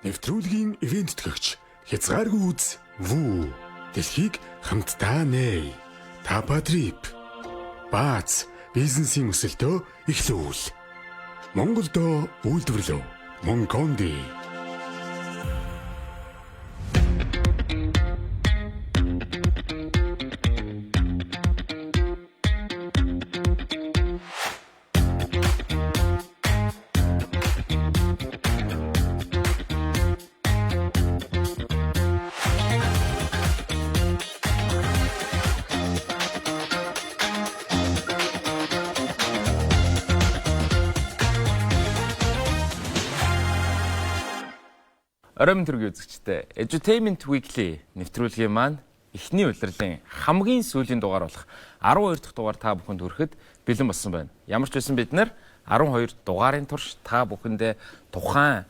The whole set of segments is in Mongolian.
Нэвтрүүлгийн ивээн тэтгэгч хязгааргүй үз Вүү. Дэлхийг хамтдаа нээ. Тапа трип. Бааз бизнесийн өсөлтөө эхлүүл. Монголдо үйлдвэрлэв. Монконди. Орой минь төргийн үзэгчтэй Edutainment Weekly нэвтрүүлгийн маань эхний улирлын хамгийн сүүлийн дугаар болох 12 дахь дугаар та бүхэнд хүрэхэд бэлэн болсон байна. Ямар ч байсан бид нар 12 дугаарын турш та бүхэндээ тухайн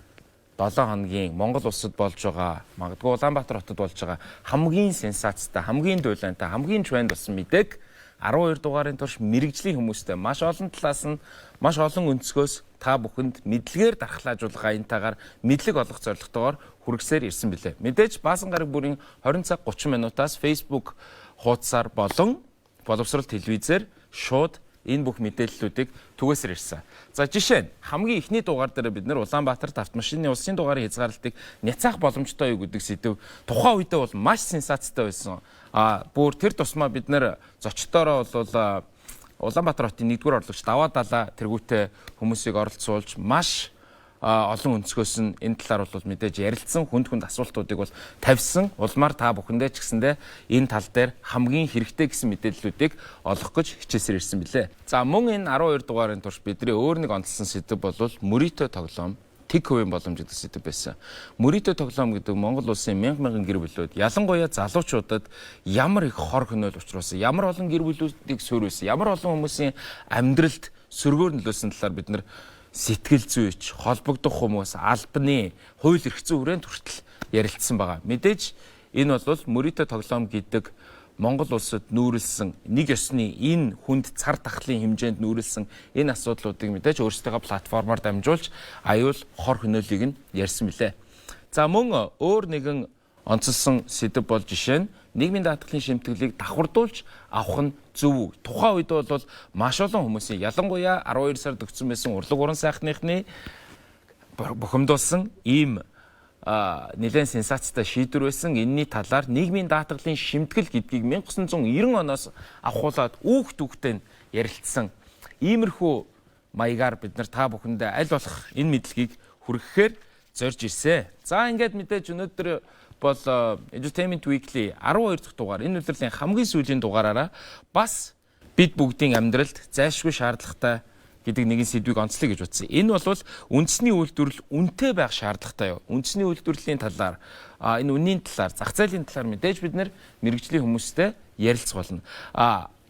7 хоногийн Монгол улсад болж байгаа, магадгүй Улаанбаатар хотод болж байгаа хамгийн сенсацтай, хамгийн дуйлантай, хамгийн тренд болсон мэдээг 12 дугаарын турш мэрэгжлийн хүмүүстэй маш олон талаас нь маш олон өнцгөөс та бүхэнд мэдлэгээр дархлаажуулах аянтайгаар мэдлэг олох зорилготойгоор хүргэсээр ирсэн билээ. Мэдээж Баасан гараг бүрийн 20 цаг 30 минутаас Facebook хуудасаар болон боловсрол телевизээр шууд энэ бүх мэдээллүүдийг түгээсээр ирсэн. За жишээ нь хамгийн эхний дугаар дээр бид нэр Улаанбаатарт автомашины улсын дугаарын хязгаарлалтыг няцаах боломжтой юу гэдэг сэдэв тухайн үедээ бол маш сенсацтай байсан. А бүр тэр тусмаа бид нэр зочдоороо бол Улаанбаатар хотын 1-р орлогч даваа далаа тэргүүтээ хүмүүсийг оролцуулж маш олон өнцгөөс нь энэ талаар бол мэдээж ярилцсан, хүнд хүнд асуултуудыг бол тавьсан. Улмаар та бүхэндээ ч гэсэндээ энэ тал дээр хамгийн хэрэгтэй гэсэн мэдээллүүдийг олох гэж хичээсээр ирсэн билээ. За мөн энэ 12 дугаарын турш бидний өөр нэг онцлсон сэдэв бол мөрийтэй тоглоом тэг хувийн боломж гэдэг сэдэв байсан. Мөрийтэй тоглоом гэдэг Монгол улсын мянга мянган гэр бүлүүд, ялангуяа залуучуудад ямар их хор хөнөөл учруулсан, ямар олон гэр бүлүүдийг суурилсан, ямар олон хүмүүсийн амьдралд сөргөөр нөлөөлсөн талаар бид нар сэтгэл зүйч, холбогдох хүмүүс, албаны хууль эрх зүйн хүрээнд хүртэл ярилцсан байгаа. Мэдээж энэ бол мөрийтэй тоглоом гэдэг Монгол улсад нүүрэлсэн нэг ёсны энэ хүнд цар тахлын хэмжээнд нүүрэлсэн энэ асуудлуудыг мэдээж өөрсдийнхөө платформоор дамжуулж аюул хор хөнөөлийг нь ярьсан билээ. За мөн өөр нэгэн онцлсон сэдэв бол жишээ нь нийгмийн даатгалын шимтгэлийг давхардуулж авах нь зөв үү? Тухайн үед бол маш олон хүмүүсийн ялангуяа 12 сард өгсөн байсан урлаг уран сайхныхны бухимдуулсан ийм нэлээд сенсацтай шийдвэр байсан. Энийний талаар нийгмийн даатгалын шимтгэл гэдгийг 1990 оноос авахуулаад үүх түүхтэй нь ярилцсан. Иймэрхүү маягаар бид нар та бүхэндээ аль болох энэ мэдлэгийг хүргэхээр зорж ирсэн. За ингээд мэдээж өнөөдөр бол Edutainment Weekly 12 дахь дугаар энэ улирлын хамгийн сүүлийн дугаараараа бас бид бүгдийн амьдралд зайлшгүй шаардлагатай гэдэг нэгэн сэдвийг онцлоё гэж бодсон. Энэ бол үндэсний үйлдвэрлэл үнэтэй байх шаардлагатай юу? Үндэсний үйлдвэрлэлийн талаар, энэ үнийн талаар, зах зээлийн талаар мэдээж бид нэр мэрэгжлийн хүмүүстэй ярилцах болно.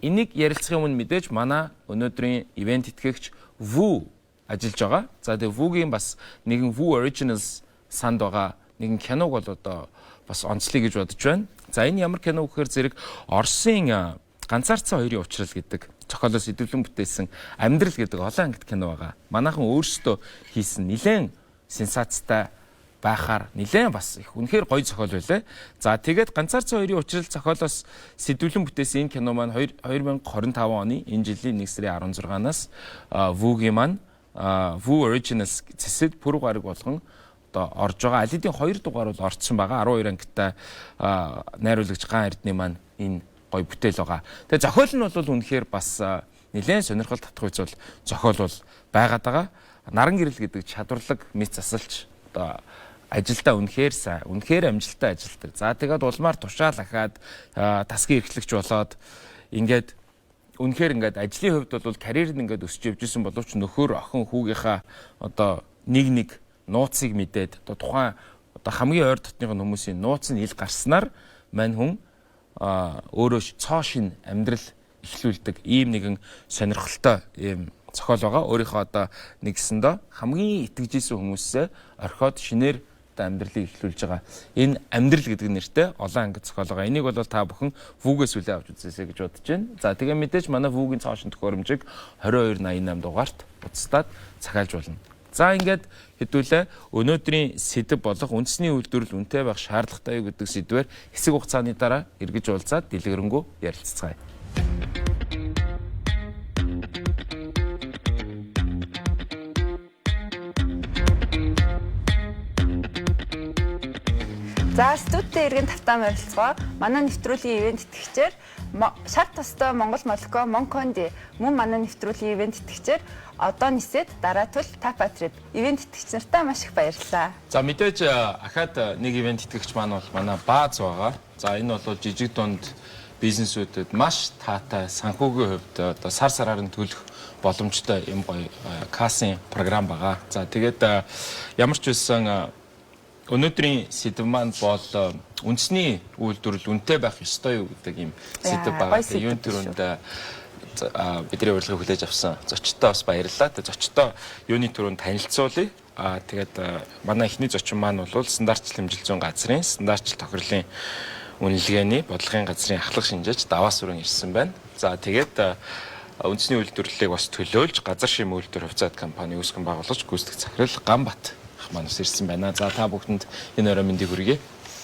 Энийг ярилцахын өмнө мэдээж манай өнөөдрийн ивент итгэгч Вүү ажиллаж байгаа. За тэгээ Вүүгийн бас нэгэн Вүү Originals санд байгаа нэгэн киног бол одоо бас онцлоё гэж бодож байна. За энэ ямар кино гэхээр зэрэг Оросын ганцаардсан хоёрын учрал гэдэг зохиолоос идэвхлэн бүтээсэн амьдрал гэдэг олон ангит кино байгаа. Манайхан өөрсдөө хийсэн нэлээд сенсацтай байхаар нэлээд бас их үнэхээр гоё зохиол байлаа. За тэгээд ганцаарцсан хоёрын учрал зохиолоос сэдвлэн бүтээсэн энэ кино маань 2025 оны энэ жилийн 1 сарын 16-наас Вүүгийн маань Вүү Originals цэсэд пүрэв гараг болгон одоо орж байгаа. Аль хэдийн 2 дугаар бол орцсон байгаа. 12 ангитай найруулагч Ган Эрдэнэ маань энэ гоё бүтээл байгаа. Тэгээ зохиол нь бол үнэхээр бас нэлээд сонирхол татах үйл зохиол бол байгаад байгаа. Наран гэрэл гэдэг чадварлаг мэд засалч одоо ажилдаа үнэхээр сайн, үнэхээр амжилттай ажилтдаг. За тэгээд улмаар тушаал ахаад тасгийн эрхлэгч болоод ингээд үнэхээр ингээд ажлын хувьд бол карьер нь ингээд өсөж явж исэн боловч нөхөр охин хүүгийнхаа одоо нэг нэг нууцыг мэдээд одоо тухайн одоо хамгийн ойр дотныхын хүмүүсийн нууц нь ил гарснаар мань хүн өөрөө цоо шин амьдрал эхлүүлдэг ийм нэгэн сонирхолтой ийм зохиол байгаа. Өөрийнхөө одоо нэгсэндээ хамгийн итгэж исэн хүмүүсээ орхиод шинээр одоо амьдралыг эхлүүлж байгаа. Энэ амьдрал гэдэг нэртэй олон ангид зохиол байгаа. Энийг бол та бүхэн Вүүгээс хүлээн авч үзээсэй гэж бодож байна. За тэгээ мэдээж манай Вүүгийн цоо шин төхөөрөмжийг 2288 дугаарт буцтаад захиалж болно. За ингээд хэдүүлээ өнөөдрийн сэдэв болох үндэсний үйлдвэрлэл үнэтэй байх шаардлагатай юу гэдэг сэдвээр хэсэг хугацааны дараа эргэж уулзаад дэлгэрэнгүй ярилцацгаая. За студид иргэн тавтаа морилцгоо. Манай нэвтрүүлгийн ивээн тэтгэгчээр шар тостой Монгол Молоко Монконди мөн манай нэвтрүүлгийн ивээн тэтгэгчээр одоо нисээд дараа тул Тапа Трип ивээн тэтгэгч нартаа маш их баярлалаа. За мэдээж ахаад нэг ивээн тэтгэгч маань бол манай Бааз байгаа. За энэ бол жижиг дунд бизнесүүдэд маш таатай санхүүгийн хувьд одоо сар сараар нь төлөх боломжтой юм гоё кассын програм байгаа. За тэгээд ямар ч байсан өнөөдрийн сэдэв маань бол үндэсний үйлдвэрлэл үнэтэй байх ёстой юу гэдэг ийм сэдэв байгаа. Юун түрүүнд бидний урилгыг хүлээж авсан зочдтой бас баярлалаа. Тэгээд зочдтой юуны түрүүнд танилцуулъя. Тэгээд манай эхний зочин маань бол стандартчлал хэмжил зүйн газрын стандартчлал тохирлын үнэлгээний бодлогын газрын ахлах шинжээч Даваа Сүрэн ирсэн байна. За тэгээд үндэсний үйлдвэрлэлийг бас төлөөлж газар шим үйлдвэр хувьцаат компани үүсгэн байгуулагч гүйцэтгэх захирал Ганбат ах маань бас ирсэн байна. За та бүхэнд энэ орой мэндийг хүргэе.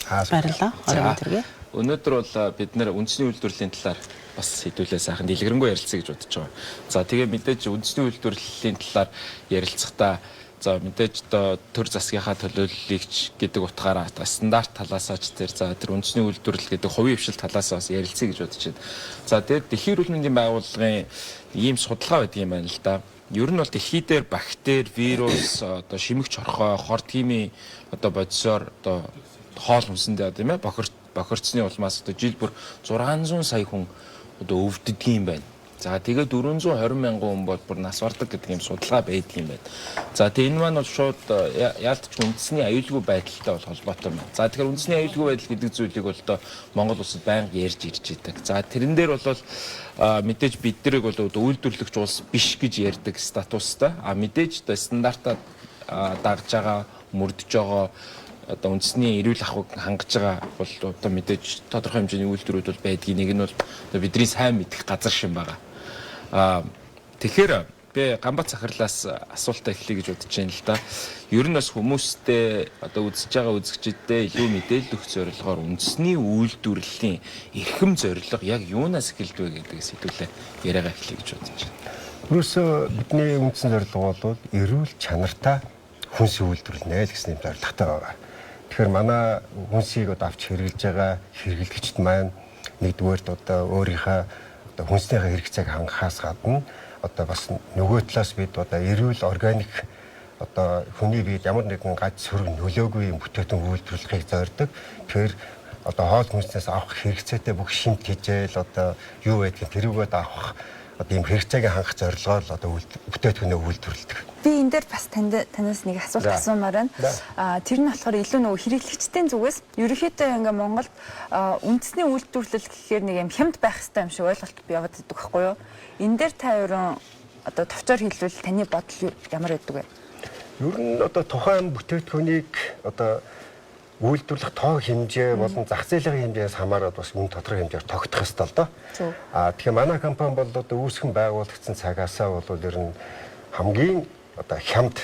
Баярлалаа. Орой мэнд хүргэе. Өнөөдөр бол бид нэр үндэсний үйлдвэрлэлийн талаар бас хэдүүлээ сайхан дэлгэрэнгүй ярилцъя гэж бодож байгаа. За тэгээ мэдээж үндэсний үйлдвэрлэлийн талаар ярилцахдаа за мэдээж одоо төр засгийнхаа төлөөллийг гэдэг утгаараа стандарт талаасаа ч тэр за тэр үндэсний үйлдвэрлэл гэдэг хувийн хвшил талаасаа бас ярилцъя гэж бодож байна. За тэгээд Дэлхийн эрүүл мэндийн байгууллагын ийм судалгаа байдаг юм байна л да. Ер нь бол дэлхий дээр бактери, вирус, одоо шимэгч хорхой, хорт химийн одоо бодисоор одоо хоол хүнсэндээ тийм ээ бохирцсны улмаас одоо жил бүр 600 сая хүн одоо өвддөг юм байна. За тэгээд 420 мянган хүн бол бүр нас бардаг гэдэг юм судалгаа байдаг юм байна. За тэгээд энэ маань бол шууд яалтч үндэсний аюулгүй байдалтай бол холбоотой байна. За тэгэхээр үндэсний аюулгүй байдал гэдэг зүйлийг бол одоо Монгол улсад байнга ярьж ирж идэг. За тэрэн дээр бол мэдээж бид нарыг бол үйлдвэрлэгч улс биш гэж ярьдаг статустай. А мэдээж одоо стандартаа дагж байгаа, мөрдөж байгаа одоо үндэсний эрүүл ахуйг хангаж байгаа бол одоо мэдээж тодорхой хэмжээний үйлдвэрүүд бол байдгийг нэг нь бол одоо бидний сайн мэдэх газар шин байгаа. Тэгэхээр би Ганбат захирлаас асуултаа эхлэе гэж бодож байна л да. Ер нь бас хүмүүстэй одоо үзэж байгаа үзэгчдэд илүү мэдээлэл өгөх зорилгоор үндэсний үйлдвэрлэлийн эрхэм зорилго яг юунаас эхэлдэг вэ гэдгээс хэдүүлээ яриагаа эхлэе гэж бодож байна. Ерөөсөө бидний үндсэн зорилго бол эрүүл чанартай хүнс үйлдвэрлэнэ л гэсэн юм зорилготой байгаа. Тэгэхээр манай хүнсийг одоо авч хэрэглэж байгаа хэрэглэгчд маань нэгдүгээрт одоо өөрийнхөө одоо хүнснийхээ хэрэгцээг хангахаас гадна одоо бас нөгөө талаас бид одоо эрүүл органик одоо хүний биед ямар нэгэн гаж сөрөг нөлөөгүй юм бүтээгдэхүүн үйлдвэрлэхийг зорддог. Тэгэхээр одоо хоол хүнснээс авах хэрэгцээтэй бүх шимт хижээл одоо юу байдгийг тэрүүгээд авах одоо ийм хэрэгцээг хангах зорилгоор л одоо бүтээгдэхүүнээ үйлдвэрлэдэг. Би энэ дээр бас танаас нэг асуулт асуумаар байна. Тэр нь болохоор илүү нөгөө хэрэглэгчдийн зүгээс ерөнхийдөө ингээ Монголд үндэсний үйлдвэрлэл гэхээр нэг юм хямд байх хэрэгтэй юм шиг ойлголт бий яваад байдаг байхгүй юу? Энэ дээр та ерөн одоо товчоор хэлбэл таны бодол ямар байдаг вэ? Ер нь одоо тухайн бүтээгдэхүүнийг одоо үйлдвэрлэх тоо хэмжээ болон зах зээлийн хэмжээс хамаарат бас үн тодорхой хэмжээр тогтох ёстой л доо. Тэгэхээр манай компани бол одоо үүсгэн байгуулагдсан цагаасаа бол ер нь хамгийн одоо хямд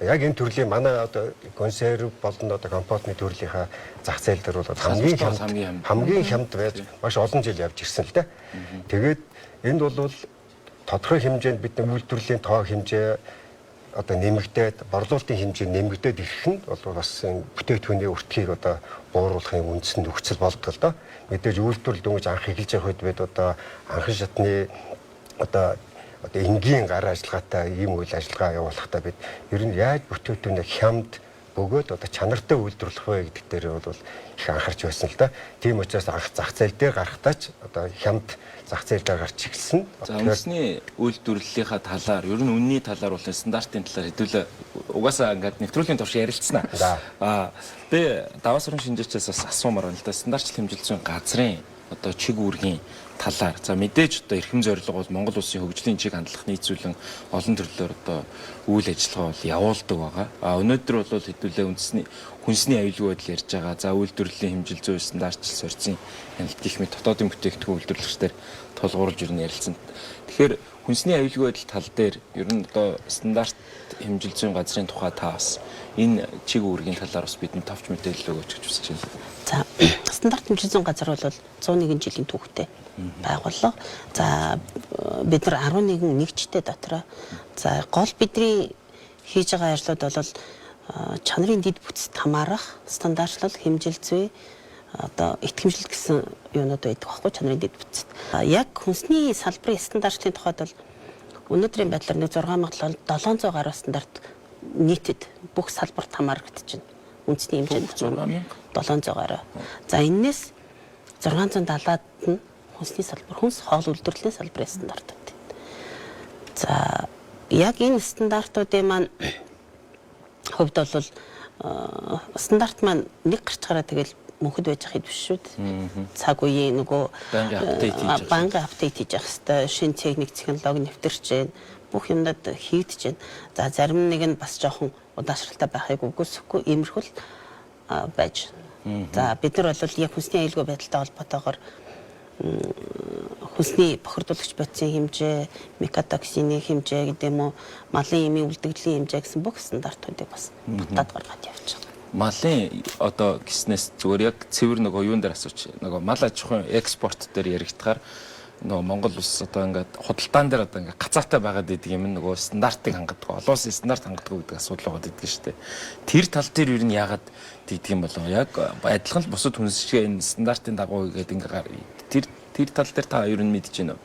яг энэ төрлийн манай одоо консерв болон одоо компотны төрлийнхаа зах зээл дээр бол хамгийн хямд байж маш олон жил явж ирсэн л дээ. Тэгээд энд бол тодорхой хэмжээнд бидний үйлдвэрлэлийн тоо хэмжээ одоо нэмэгдээд борлуулалтын хэмжээ нэмэгдээд ирэх нь бол бас бүтээгдэхүүний өртгийг одоо бууруулахын үндсэн нөхцөл болдог л доо. Мэдээж үйлдвэрлэл дөнгөж анх эхэлж явах үед бид одоо анхан шатны одоо энгийн гар ажиллагаатай ийм үйл ажиллагаа явуулахдаа бид ер нь яаж бүтээгдэхүүнийг хямд бөгөөд одоо чанартай үйлдвэрлэх вэ гэдэг дээр бол их анхаарч байсан л да. Тийм учраас анх зах зээл дээр гарахдаа ч одоо хямд зах зээл дээр гарч эхэлсэн. За үндэсний үйлдвэрлэлийнхаа талаар, ер нь үнний талаар бол стандартын талаар хэдүүлээ угаасаа ингээд нэвтрүүлгийн турш ярилцсанаа. Би Даваа Сүрэн шинжээчээс бас асуумаар байна л да. Стандартчлал хэмжил зүйн газрын одоо чиг үүргийн талаар за мэдээж одоо эрхэм зорилго бол Монгол улсын хөгжлийн чиг хандлах нийцүүлэн олон төрлөөр одоо үйл ажиллагаа бол явуулдаг байгаа. А өнөөдөр бол хэдүүлээ үндэсний хүнсний аюулгүй байдал ярьж байгаа. За үйлдвэрлэлийн хэмжил зүй стандартчил сорьцын хяналт гэх мэт дотоодын бүтээгдэхүүн үйлдвэрлэгчдэр тулгуурлаж ер нь ярилцсан. Тэгэхээр хүнсний аюулгүй байдал тал дээр ер нь одоо стандарт хэмжил зүйн газрын тухай та бас энэ чиг үүргийн талаар бас бидэнд товч мэдээлэл өгөөч гэж хүсэж байна. За стандарт хэмжил зүйн газар бол 101 жилийн түүхтэй байгууллага. За бид нар 11 нэгжтэй дотроо. За гол бидний хийж байгаа ажлууд бол чанарын дэд бүтцэд хамаарах стандартлал, хэмжил зүй, одоо итгэмжлэл гэсэн юунууд байдаг байхгүй чанарын дэд бүтцэд. Яг хүнсний салбарын стандартлалын тухайд бол өнөөдрийн байдлаар нэг 6700 гаруй стандарт нийтэд бүх салбарт хамаарагдаж байна. Үндэсний хэмжээнд 6700 гаруй. За энээс 670-аад нь хүнсний салбар, хүнс хоол үйлдвэрлэлийн салбарын стандартууд. За яг энэ стандартуудын маань хувьд бол стандарт маань нэг гарчгаараа тэгэл мөнхөд байж ах хэд биш шүү дээ. Цаг үеийн нөгөө байнгын апдейт хийж явах хэвээр шинэ техник технологи нэвтэрч байна. Бүх юмнууд хийгдэж байна. За зарим нэг нь бас жоохон удаашралтай байхыг үгүйсэхгүй иймэрхүү л байж. За бид нар бол яг хүнсний аюулгүй байдалтай холбоотойгоор хүнсний бохирдуулагч бодисын хэмжээ, микотоксины хэмжээ гэдэг юм уу, малын эмийн үлдэгдлийн хэмжээ гэсэн бүх стандартуудыг бас батлаад гаргаад явж байгаа. Малын одоо гиснээс зүгээр яг цэвэр нөгөө юун дээр асууч. Нөгөө мал аж ахуйн экспорт дээр яригдахаар нөгөө Монгол улс одоо ингээд худалдаан дээр одоо ингээд гацаатай байгаад идэг юм нөгөө стандартыг хангадаг. Олон улсын стандарт хангадаг гэдэг асуудал байгаад идэг шүү дээ. Тэр тал дээр ер нь яагаад тэгдэг юм болов? Яг адилхан л бусад хүнс шиг энэ стандартын дагуу гэдэг ингээд тэр тал дээр та ер нь мэдэж байна уу?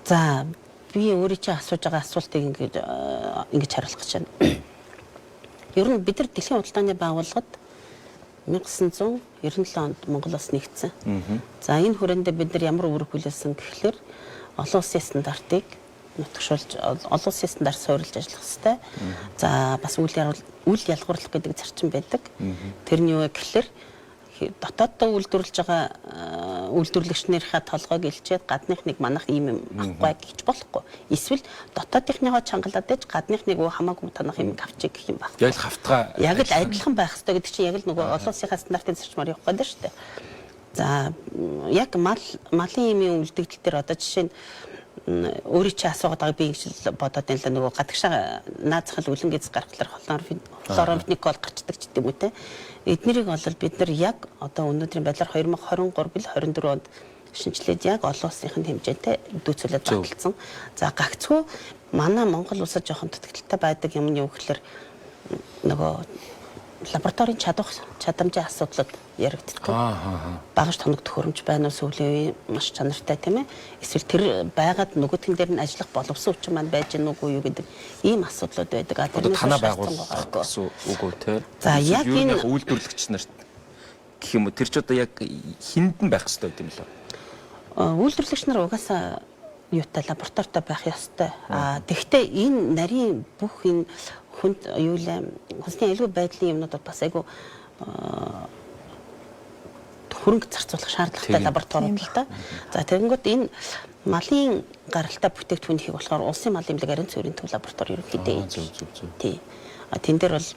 За би өөрөө чи асууж байгаа асуултыг ингэж хариулах гэж байна. Ер нь бид нар дэлхийн худалдааны байгууллагад 1997 онд Монгол улс нэгдсэн. За энэ хүрээндээ бид нар ямар үүрэг хүлээсэн гэхлээр олон улсын стандартыг нутагшуулж, олон улсын стандарт суурилж ажиллах хэрэгтэй. За бас үйл ялгуурлах гэдэг зарчим байдаг. Тэр нь юу вэ гэхлээр дотооддоо үйлдвэрлэж байгаа үйлдвэрлэгчнэрийнхээ толгойг илчээд гадныхныг манах ийм юм авахгүй гэж болохгүй. Эсвэл дотоодынхныгоо чангалаад ээж гадныхныг хамаагүй танах юм авчиг гэх юм баг. Яг л хавтгаа. Яг л адилхан байх хэрэгтэй гэдэг чинь яг л нөгөө олон улсынхаа стандартын зарчмаар явах гэдэг шүү дээ. За яг малын эмийн үлдэгдэл дээр одоо жишээ нь өөрийн чинь асуугаад байгаа би ингэж бодоод байна л нөгөө гадагшаа наазахал үлэн гэз гаргалаар хлоромфеникол гарчдаг ч гэдэм үү те. Эднэрийг бол бид нар яг одоо өнөөдрийн байдлаар 2023 бил 24 онд шинжилээд яг олон улсынхын хэмжээтэй дүүцүүлээд баталсан. За гагцхүү манай Монгол улсад жоохон дутагдaltaй байдаг юм нь юу гэхээр нөгөө лабораторийн чадамжийн асуудлууд яригддаг. Багаж тоног төхөөрөмж байна уу сүүлийн үеийн маш чанартай тийм ээ. Эсвэл тэр байгаад нөгөөхөн дээр нь ажиллах боловсон хүчин маань байж гэнэ үгүй юу гэдэг ийм асуудлууд байдаг. А тэрнээс танаа байгуулах гэсэн үг үү те. За яг энэ үйлдвэрлэгч нарт гэх юм уу тэр ч одоо яг хинд нь байх хэрэгтэй юм лөө. Үйлдвэрлэгч нар угаасаа юутай лабораторитой байх ёстой. А тэгвэл энэ нарийн бүх энэ хүнд юу лээ хүнсний аюулгүй байдлын юмнууд бас айгүй хөрөнгө зарцуулах шаардлагатай лабораториуд л та. За тэгэнгүүт энэ малын гаралтай бүтээгдэхүүнийхийг болохоор улсын малын эмнэлэг ариун цэврийн төв лаборатори ерөнхийдөө хийж. Тий. А тэн дээр бол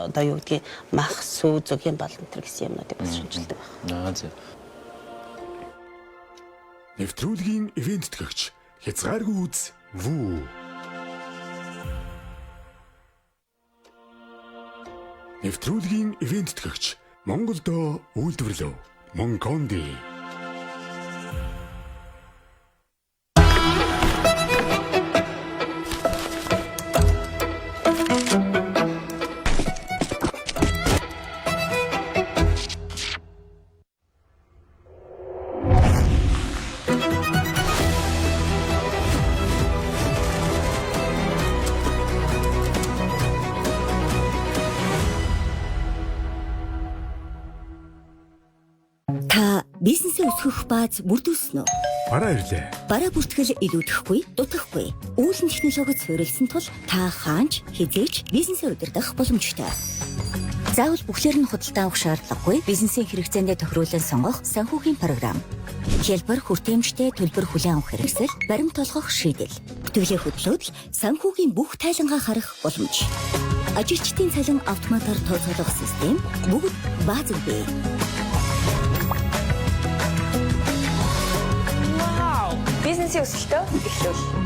одоо юу гэдгийг мах, сүү, зөгийн бал энэ төр гэсэн юмнуудыг бас шинжилдэг байна. Аа зөв. Нэвтрүүлгийн ивент тэтгэгч хязгааргүй үз вүү. Нэвтрүүлгийн ивент тэтгэгч Монголдо үйлдвэрлэв Монконди. Та бизнесээ өсгөх бааз бүрдүүлсэн үү? Бараа ирлээ. Бараа бүртгэл илүүдэхгүй, дутахгүй. Үүлэн технологид суурилсан тул та хаанч хизээч бизнесээ удирдах боломжтой. Заавал бүхлээр нь худалдаа авах шаардлагагүй бизнесийн хэрэгцээндээ тохируулан сонгох санхүүгийн програм. Хялбар хүртээмжтэй төлбөр хүлээн авах хэрэгсэл, баримт олгох шийдэл. Бүртгэлээ хөдлөөд л санхүүгийн бүх тайлангаа харах боломж. Ажилчдын цалин автоматар тооцоолох систем бүгд баазаг бий. Бизнесийн өсөлтөө эхлүүл.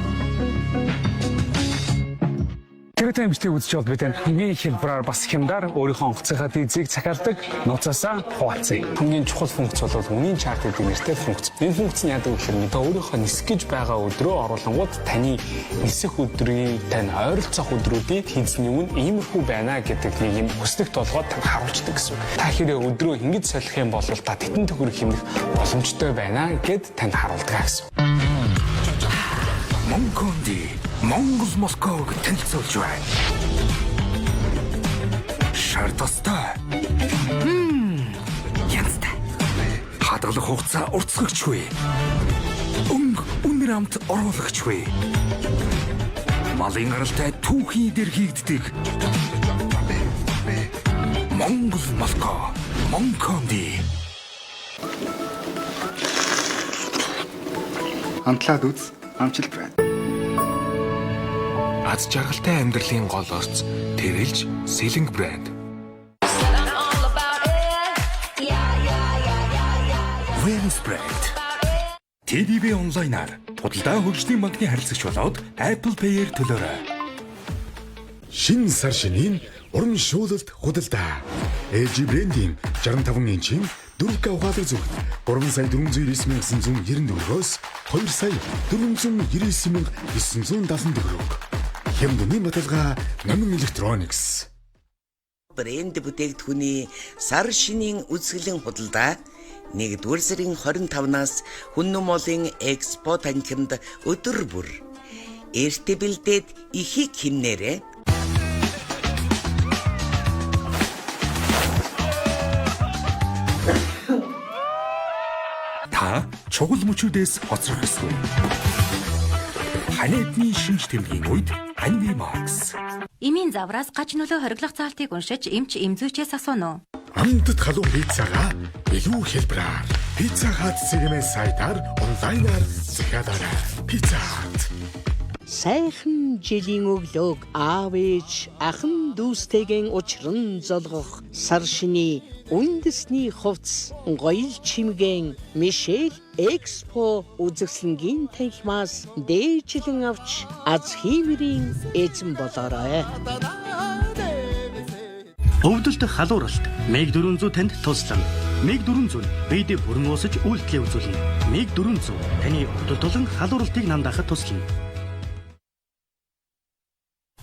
Тэр тэмцэлийг үзэж бол бид хамгийн хялбараар бас хямдаар өөрийнхөө онгоцынхаа дизийг захиалдаг нууцаасаа хуваалцъя. Хамгийн чухал функц бол үнийн чарт гэдэг нэртэй функц. Энэ функц нь яадаг вэ гэхээр мэдээ өөрийнхөө нисэх гэж байгаа өдрөө оруулангууд таны нисэх өдрийн тань ойролцоох өдрүүдийн хизний үн иймэрхүү байна гэдэг нэг юм хүслэгт болгоод тань харуулцдаг гэсэн үг. Та хэрэг өдрөө ингэж солих юм бол та тэтэн төгрөг хэмнэх боломжтой байна гэд танд харуулдаг гэсэн үг. Монконди Монгол Москвог танилцуулж байна. Шар тостой. Янзтай. Хадгалах хугацаа уртсгагчгүй. Өнгө үнэр амт оруулагчгүй. Малын гаралтай түүхийн дээр хийгддэг. Монгол Москва. Монконди. Амтлаад үз, амжилт брэнд. Аз жаргалтай амьдралын гол орц тэрэлж Сэлэнг брэнд. Venus брэнд. TDB онлайнаар худалдаа хөгжлийн банкны харилцагч болоод Apple Pay-ээр төлөөрэй. Шинэ сар шинийн урамшуулалт худалдаа. LG брендийн 65 инчийн 4К ухаалаг зүгт 3 сая 499 994-өөс 2 сая 499 970 төгрөг. Хямдны баталгаа Номин Electronics. Брэнд бүтээгдэхүүний сар шинийн үзэсгэлэн худалдаа 1-р сарын 25-наас Хүннү молын экспо танхимд өдөр бүр эрт бэлдээд ихийг хэмнээрэй. Та чухал мөчүүдээс хоцрох ёсгүй. Ханиадны шинж тэмдгийн үед Анви Макс. Эмийн завраас гаж нөлөө хориглох заалтыг уншиж эмч эмзүүчээс асууна уу? Амтд халуун пиццагаа илүү хялбараар. Pizza Hut CMS сайтаар онлайнаар захиалаарай. Pizza Hut. Сайхан жилийн өглөөг аав ээж ахан дүүстэйгэн учран золгох сар шиний үндэсний хувцс гоёл чимгэн Мишель Экспо үзэсгэлэнгийн танхимаас дээжлэн авч аз хиймрийн эзэн болоорой. Өвдөлт халууралт Мег 400 танд туслана. Мег 400 бид бүрэн уусаж үйлдэлээ үзүүлнэ. Мег 400 таны өвдөлт болон халууралтыг намдаахад туслана.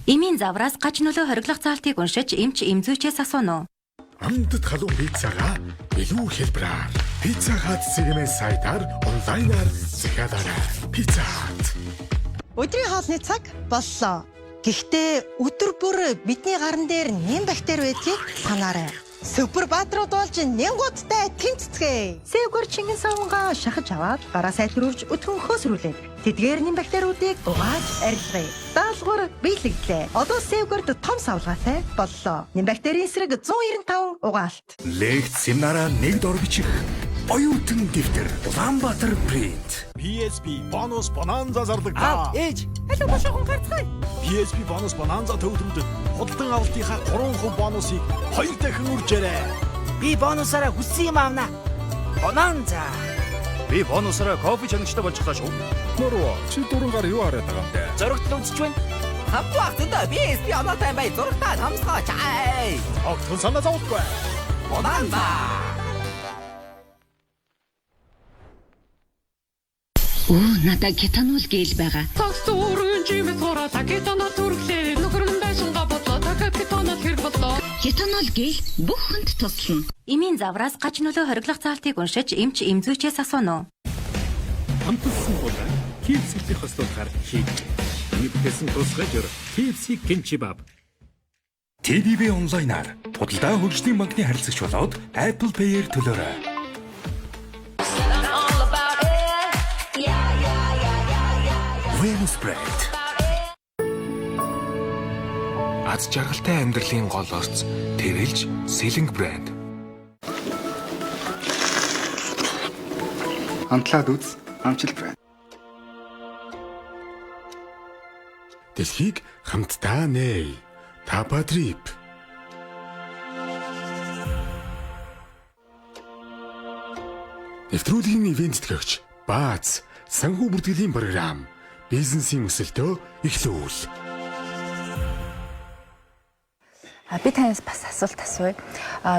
Эмийн завраас гаж нөлөө хориглох заалтыг уншиж эмч эмзүүчээс асууна уу? Амтд халуун пиццагаа илүү хялбараар. Pizza Hut CMS сайтаар онлайнаар захиалаарай. Pizza Hut. Өдрийн хоолны цаг боллоо. Гэхдээ өдөр бүр бидний гаран дээр нэм бактери байдгийг санаарай. Супер баатрууд болж нэнгуудтай тэмцэцгээе. Сэвгэр чингэн савнгаа шахаж аваад гараа сайтруулж өтгөн хөөсрүүлээд тэдгээр нэм бактериудыг угааж арилгая. Даалгавар биелэгдлээ. Одоо сэвгэрд том савлгаатай боллоо. Нэм бактерийн эсрэг 195 угаалт. Лекц семинараа нэг дор бичих. Оюутан дэвтэр Улаанбаатар принт. PSP бонус бонанза зарлаглаа. Ээж, аль бошоохон гарцгаая. PSP бонус бонанза төвлөрүүдэд худалдан авалтынхаа 3% бонусыг 2 дахин үржээрэй. Би бонусаараа хүссэн юм авна. Бонанза. Би бонусаараа кофе чанагчтай болчихлоо шүү. Нөрөө чи дурангаар юу хараад байгаа юм бэ? Зурагт үзэж байна. Хамбах зөндөө PSP оноотой бай зурагтаа хамсгаач. Огтхон санаа зовхгүй. Бонанза. Өө надаа кетанол гел байгаа. Цагсуурын жимс хороо та кетанол түрглээ. Нөхөр нь байшингаа бодлоо. Дахиад кетанол хэрэг боллоо. Кетанол гел бүх хүнд туслана. Эмийн завраас гаж нөлөө хориглох заалтыг уншиж эмч эмзүүчээс асууна уу? Амталсан булан KFC-ийн хослуулахаар хийж. Миний бүтээсэн тусгай жор KFC Кенчибаб. TDB онлайнаар худалдаа хөгжлийн банкны харилцагч болоод Apple Pay-ээр төлөөрэй. Venus брэнд. Аз жаргалтай амьдралын гол орц тэрэлж Сэлэнг брэнд. Амтлаад үз, амжилт байна. Дэлхийг хамтдаа нээ. Тапа трип. Нэвтрүүлгийн ивент тэтгэгч Бааз санхүү бүртгэлийн програм бизнесийн өсөлтөө эхлүүл. Би танаас бас асуулт асууя.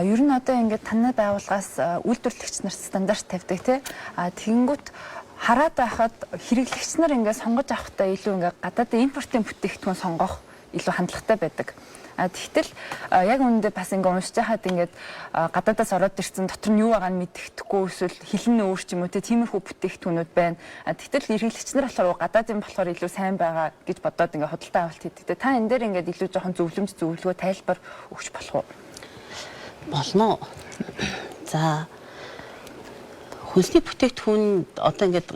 Ер нь одоо ингээд танай байгууллагаас үйлдвэрлэгч нарт стандарт тавьдаг тий. Тэгэнгүүт хараад байхад хэрэглэгч нар ингээд сонгож авахдаа илүү ингээд гадаадын импортын бүтээгдэхүүн сонгох илүү хандлагатай байдаг. Тэгтэл яг үүндээ бас ингээ уншиж байхад ингээд гадаадаас ороод ирсэн дотор нь юу байгаа нь мэддэхгүй эсвэл хилэн өөр ч юм уу тиймэрхүү бүтээгдэхүүнүүд байна. Тэгтэл эрхлэгч нар болохоор гадаадын болохоор илүү сайн байгаа гэж бодоод ингээ худалдаа авалт хийдэг. Та энэ дээр ингээд илүү жоохон зөвлөмж зөвлөгөө тайлбар өгч болох уу? Болно. За, хүнсний бүтээгдэхүүн одоо ингээд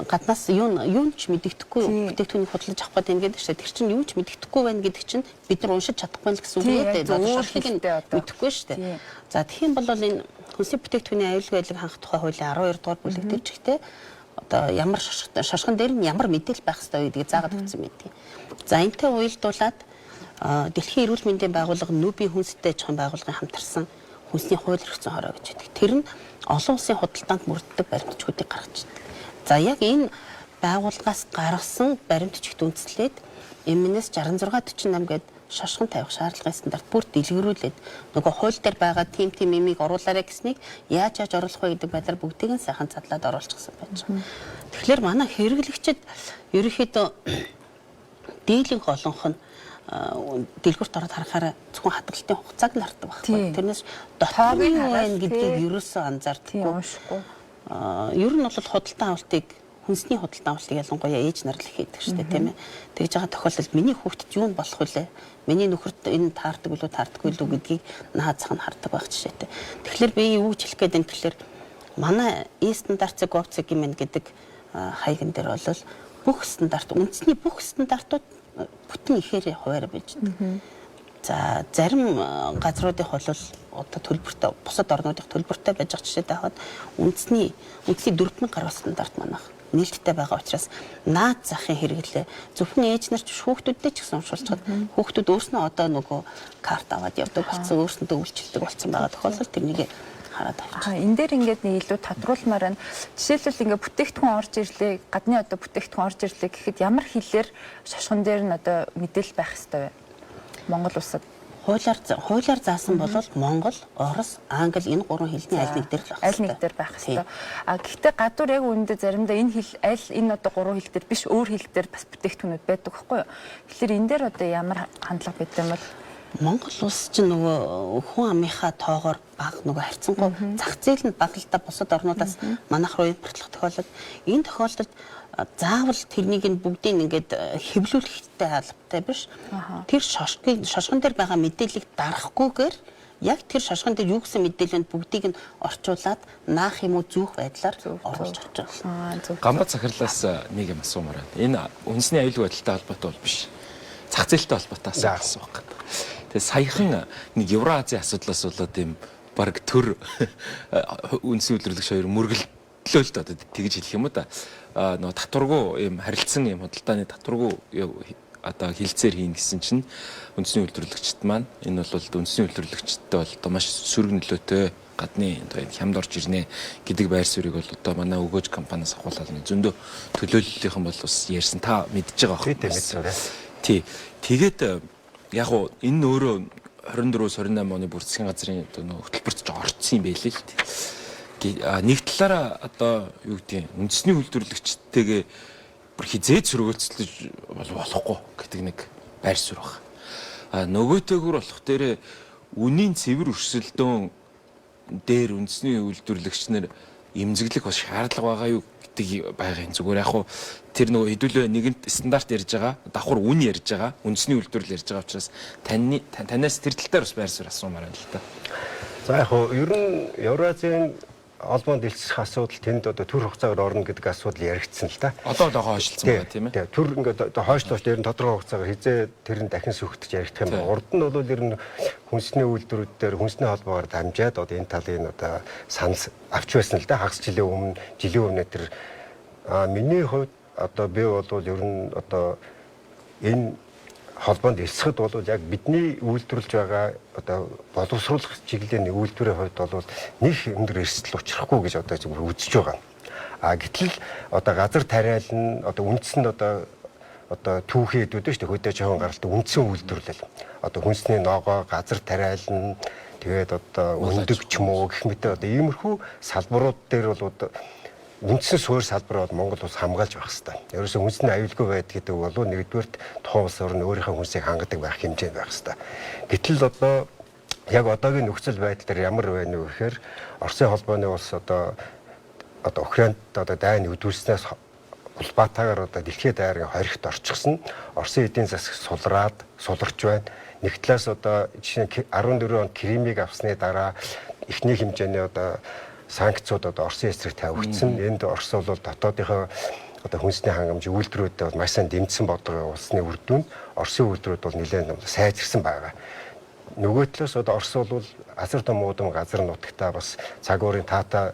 гаднаас юу ч мэдэгдэхгүй бүтээгдэхүүнийг худалдаж авах гэдэг ингээд шүү дээ. Тэр чинь юу ч мэдэгдэхгүй байна гэдэг чинь бид нар уншиж чадахгүй л гэсэн үг үү дээ. Шошгыг нь мэдэхгүй шүү дээ. За, тэгэх юм бол энэ хүнсний бүтээгдэхүүний аюулгүй байдлыг хангах тухай хуулийн 12 дугаар бүлэг дээр чигтээ одоо ямар шошгон дээр нь ямар мэдээлэл байх ёстой гэдгийг заагаад өгсөн мэт. За, энтэй уялдуулаад Дэлхийн эрүүл мэндийн байгууллага нүбийн хүнстэй аж ахуйн байгууллагын хамтарсан хүнсний хууль эрх зүйн хороо гэж байдаг. Тэр нь олон улсын худалдаанд мөрддөг баримтчгуудыг гаргаж ирдэг. За, яг энэ байгууллагаас гаргасан баримтчигт үндэслээд MNS 6648 гээд шошгон тавих шаардлагын стандарт бүр дэлгэрүүлээд нөгөө хууль дээр байгаа тим тим имийг оруулаарай гэснийг яаж яаж оруулах вэ гэдэг байдлаар бүгдийг нь сайхан задлаад оруулчихсан байж байгаа. Тэгэхээр манай хэрэглэгчид ерөнхийдөө дийлэнх олонх нь дэлгүүрт ороод харахаараа зөвхөн хадгалтын хугацааг нь хардаг байхгүй. Тэрнээс дотор нь юу байна гэдгийг ерөөсөө анзаардаггүй. Уншихгүй. Ер нь бол худалдан авалтыг хүнсний худалдан авалтыг ялангуяа ээж нар л хийдэг шүү дээ, тийм ээ. Тэгж байгаа тохиолдолд миний хүүхдэд юу болох вүлээ? Миний нөхөрт энэ таардаг үлээ, таардаггүй лүү гэдгийг наад зах нь хардаг байх жишээтэй. Тэгэхээр би юу гэж хэлэх гээд байна гэхээр манай E стандарт Gov.cg юм гэдэг хаяган дээр бол бүх стандарт, үндэсний бүх стандартууд бүтэн ихээр хуваарь байж байдаг. За, зарим газруудын бол одоо төлбөртэй, бусад орнуудын төлбөртэй байж байгаа жишээтэй хахад үндэсний 4000 гаруй стандарт манайх нээлттэй байгаа учраас наад захын хэрэглээ зөвхөн ээж нар ч хүүхдүүдтэй ч гэсэн уншуулчихад хүүхдүүд өөрснөө одоо нөгөө карт аваад явдаг болсон, өөрсөндөө үйлчилдэг болсон байгаа тохиолдолд тэрнийг хараад авчих. Энэ дээр ингээд нэг илүү тодруулмаар байна. Жишээлбэл ингээд бүтээгдэхүүн орж ирлээ, гадны одоо бүтээгдэхүүн орж ирлээ гэхэд ямар хэлээр шошгон дээр нь одоо мэдээлэл байх ёстой вэ? Монгол улсад хуулиар заасан бол Монгол, Орос, Англи энэ гурван хэлний аль нэг дээр л байх ёстой. Аль нэг дээр байх ёстой. А гэхдээ гадуур яг үүндээ заримдаа энэ хэл аль энэ одоо гурван хэл дээр биш өөр хэл дээр бас бүтээгдэхүүнүүд байдаг байхгүй юу? Тэгэхээр энэ дээр одоо ямар хандлага байдаг юм бол? Монгол улс чинь нөгөө хүн амынхаа тоогоор бага нөгөө харьцангуй зах зээл нь бага л да бусад орнуудаас манайх руу импортлох тохиолдолд энэ тохиолдолд заавал тэрнийг нь бүгдийг ингээд хэвлүүлэхтэй албатай биш. Тэр шошгон дээр байгаа мэдээллийг дарахгүйгээр яг тэр шошгон дээр юу гэсэн мэдээлэлд бүгдийг нь орчуулад наах юм уу зүүх байдлаар оруулж авч байгаа. Гамбат захирлаас нэг юм асуумаар байна. Энэ үндэсний аюулгүй байдалтай холбоотой бол биш. Зах зээлтэй холбоотой асуулт асуух гэдэг. Тэгээ саяхан нэг Евроазийн асуудлаас болоод юм баг төр үндэсний үйлдвэрлэгч хоёр мөргөлдлөө л доо тэгж хэлэх юм уу да. Нөгөө татваргүй юм харилцсан юм худалдааны татваргүй одоо хилцээр хийн гэсэн чинь үндэсний үйлдвэрлэгчд маань энэ бол үндэсний үйлдвэрлэгчдтэй бол одоо маш сөрөг нөлөөтэй гадны одоо энэ хямд орж ирнэ гэдэг байр суурийг бол одоо манай өгөөж компаниас ахуулаад зөндөө төлөөллийнхэн бол бас ярьсан та мэдж байгаа байхгүй. Тий. Тэгээд яг уу энэ өөрөө 24-28 оны бүр засгийн газрын одоо нөгөө хөтөлбөрт ч орцсон юм байлээ л дээ. Нэг талаараа одоо юу гэдгийг үндэсний үйлдвэрлэгчтэйгээ бүр хизээ сөргөөцлөж болохгүй гэдэг нэг байр суурь баг. А нөгөөтэйгүр болох дээрээ үнийн цэвэр өрсөлдөөн дээр үндэсний үйлдвэрлэгч нар эмзэглэх бас шаардлага байгаа юу гэдэг байгаа юм. Зүгээр яг хуу тэр нөгөө хэдүүлээ нэгэнт стандарт ярьж байгаа, давхар үн ярьж байгаа, үндэсний үйлдвэрлэл ярьж байгаа учраас таны танаас тэр тал дээр бас байр суурь асуумаар байна л та. За яг хуу ер нь Евразийн холбоонд элсэх асуудал тэнд одоо төр хугацаагаар орно гэдэг асуудал яригдсан л да. Одоо л хойшлцсан байгаа тийм ээ. Тий. Төр ингээд одоо хойшлооч дээр нь тодорхой хугацаагаар хизээ тэр нь дахин сүхтэж яригдах юм байна. Урд нь бол ер нь хүнсний үйлдвэрүүд дээр хүнсний холбоогоор дамжаад одоо энэ талын одоо санал авч байсан л да. Хагас жилийн өмнө, жилийн өмнө тэр миний хувьд одоо би бол ер нь одоо энэ холбоонд элсэхэд бол яг бидний үйлдвэрлэж байгаа одоо боловсруулах чиглэлийн үйлдвэрийн хувьд бол нэг өндөр эрсдэл учрахгүй гэж одоо зүгээр үзэж байгаа. А гэтэл одоо газар тариал нь одоо үндсэн нь одоо түүхийн эдүүд шүү дээ, хөдөө жоохон гаралтай үндсэн үйлдвэрлэл. Одоо хүнсний ногоо, газар тариал нь тэгээд одоо өндөг ч юм уу гэх мэт одоо иймэрхүү салбарууд дээр бол үндсэн суурь салбар бол Монгол улс хамгаалж байх хэрэгтэй. Ерөөсөө хүнсний аюулгүй байдал гэдэг бол нэгдүгээрт тухайн улс орн өөрийнхөө хүнсийг хангадаг байх хэмжээнд байх хэрэгтэй. Гэтэл одоо яг одоогийн нөхцөл байдал дээр ямар байна вэ гэхээр Оросын холбооны улс одоо Украинд одоо дайн өдүүлснээс улбаатаагаар одоо дэлхийд дайрын хоригт орчихсон. Оросын эдийн засаг сулраад суларч байна. Нэг талаас одоо жишээ нь 14 онд Кримыг авсны дараа эхний хэмжээний одоо санкцууд одоо Оросын эсрэг тавигдсан. Энд Орос бол дотоодынхоо одоо хүнсний хангамж үйлдвэрүүдэд бол маш сайн дэмжсэн бодлого явуулсны үр дүнд Оросын үйлдвэрүүд бол нэлээд сайжирсан байгаа. Нөгөө талаас одоо Орос бол азар том уудам газар нутагтаа бас цаг уурын таатай